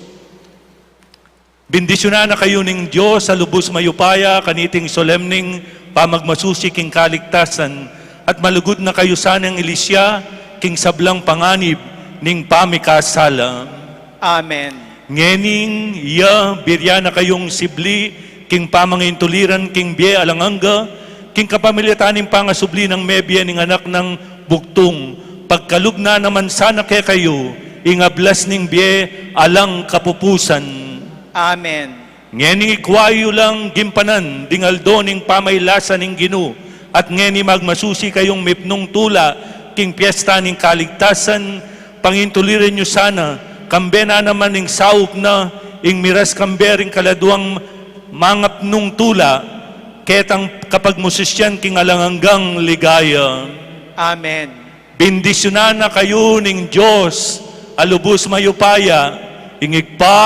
Bendisyunan na kayu ning Dios a lubus mayupaya kaniting solemneng pamagmasusi king kaligtasan, at malugud na kayu sanang ilisya king sablang panganib ning pamikasala. Amen. Ngening iya, birian na kayung sibli king pamangintuliran king bie alang angga, king kapamilatan ning pangasubli nang mebie ning Anak nang bugtung, pagkalub na naman sana kekayu ing ablas ning bie alang kapupusan. Amen. Ngening ikwa yu lang gimpanan ding aldo ning pamailasa ning Ginu, at ngeni magmasusi kayung mipnung tula king piesta ning kaligtasan, pangintuliran yu sana, kambe na naman ing saup na, ing miras kambe ring kaladwang mangapnung tula, ketang kapagmususian king alang anggang ligaya. Amen. Bendisyunan na kayu ning Dios a lubus mayupaya, ing Ibpa,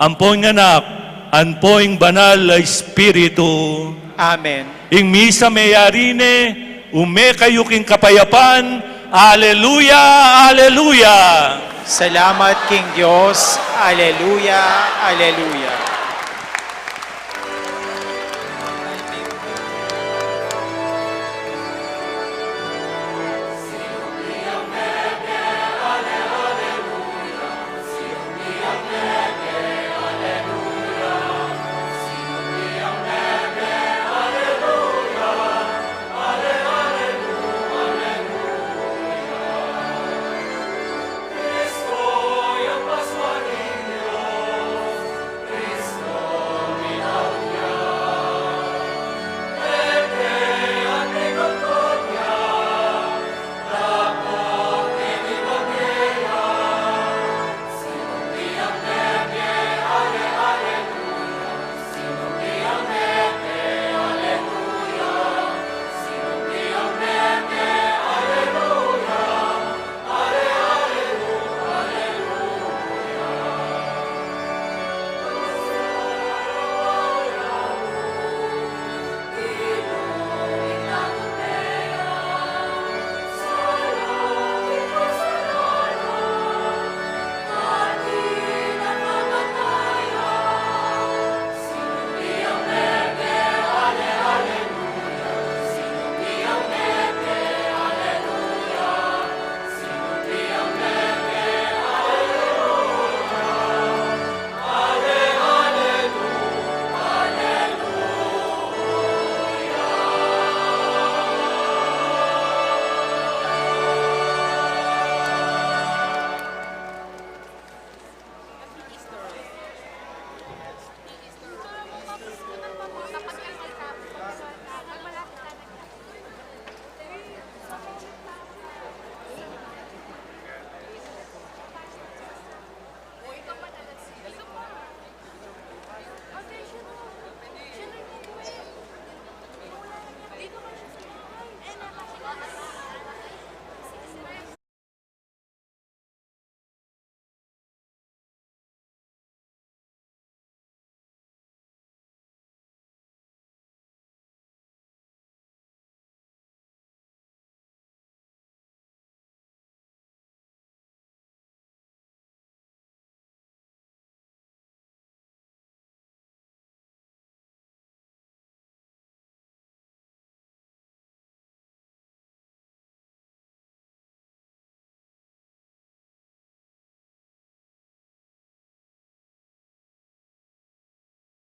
ampo ing Anak, ampo ing Banal a Espiritu. Amen. Ing misa meyari ne, ume kayu king kapayapan. Aleluya, aleluya. Salamat king Dios. Aleluya, aleluya.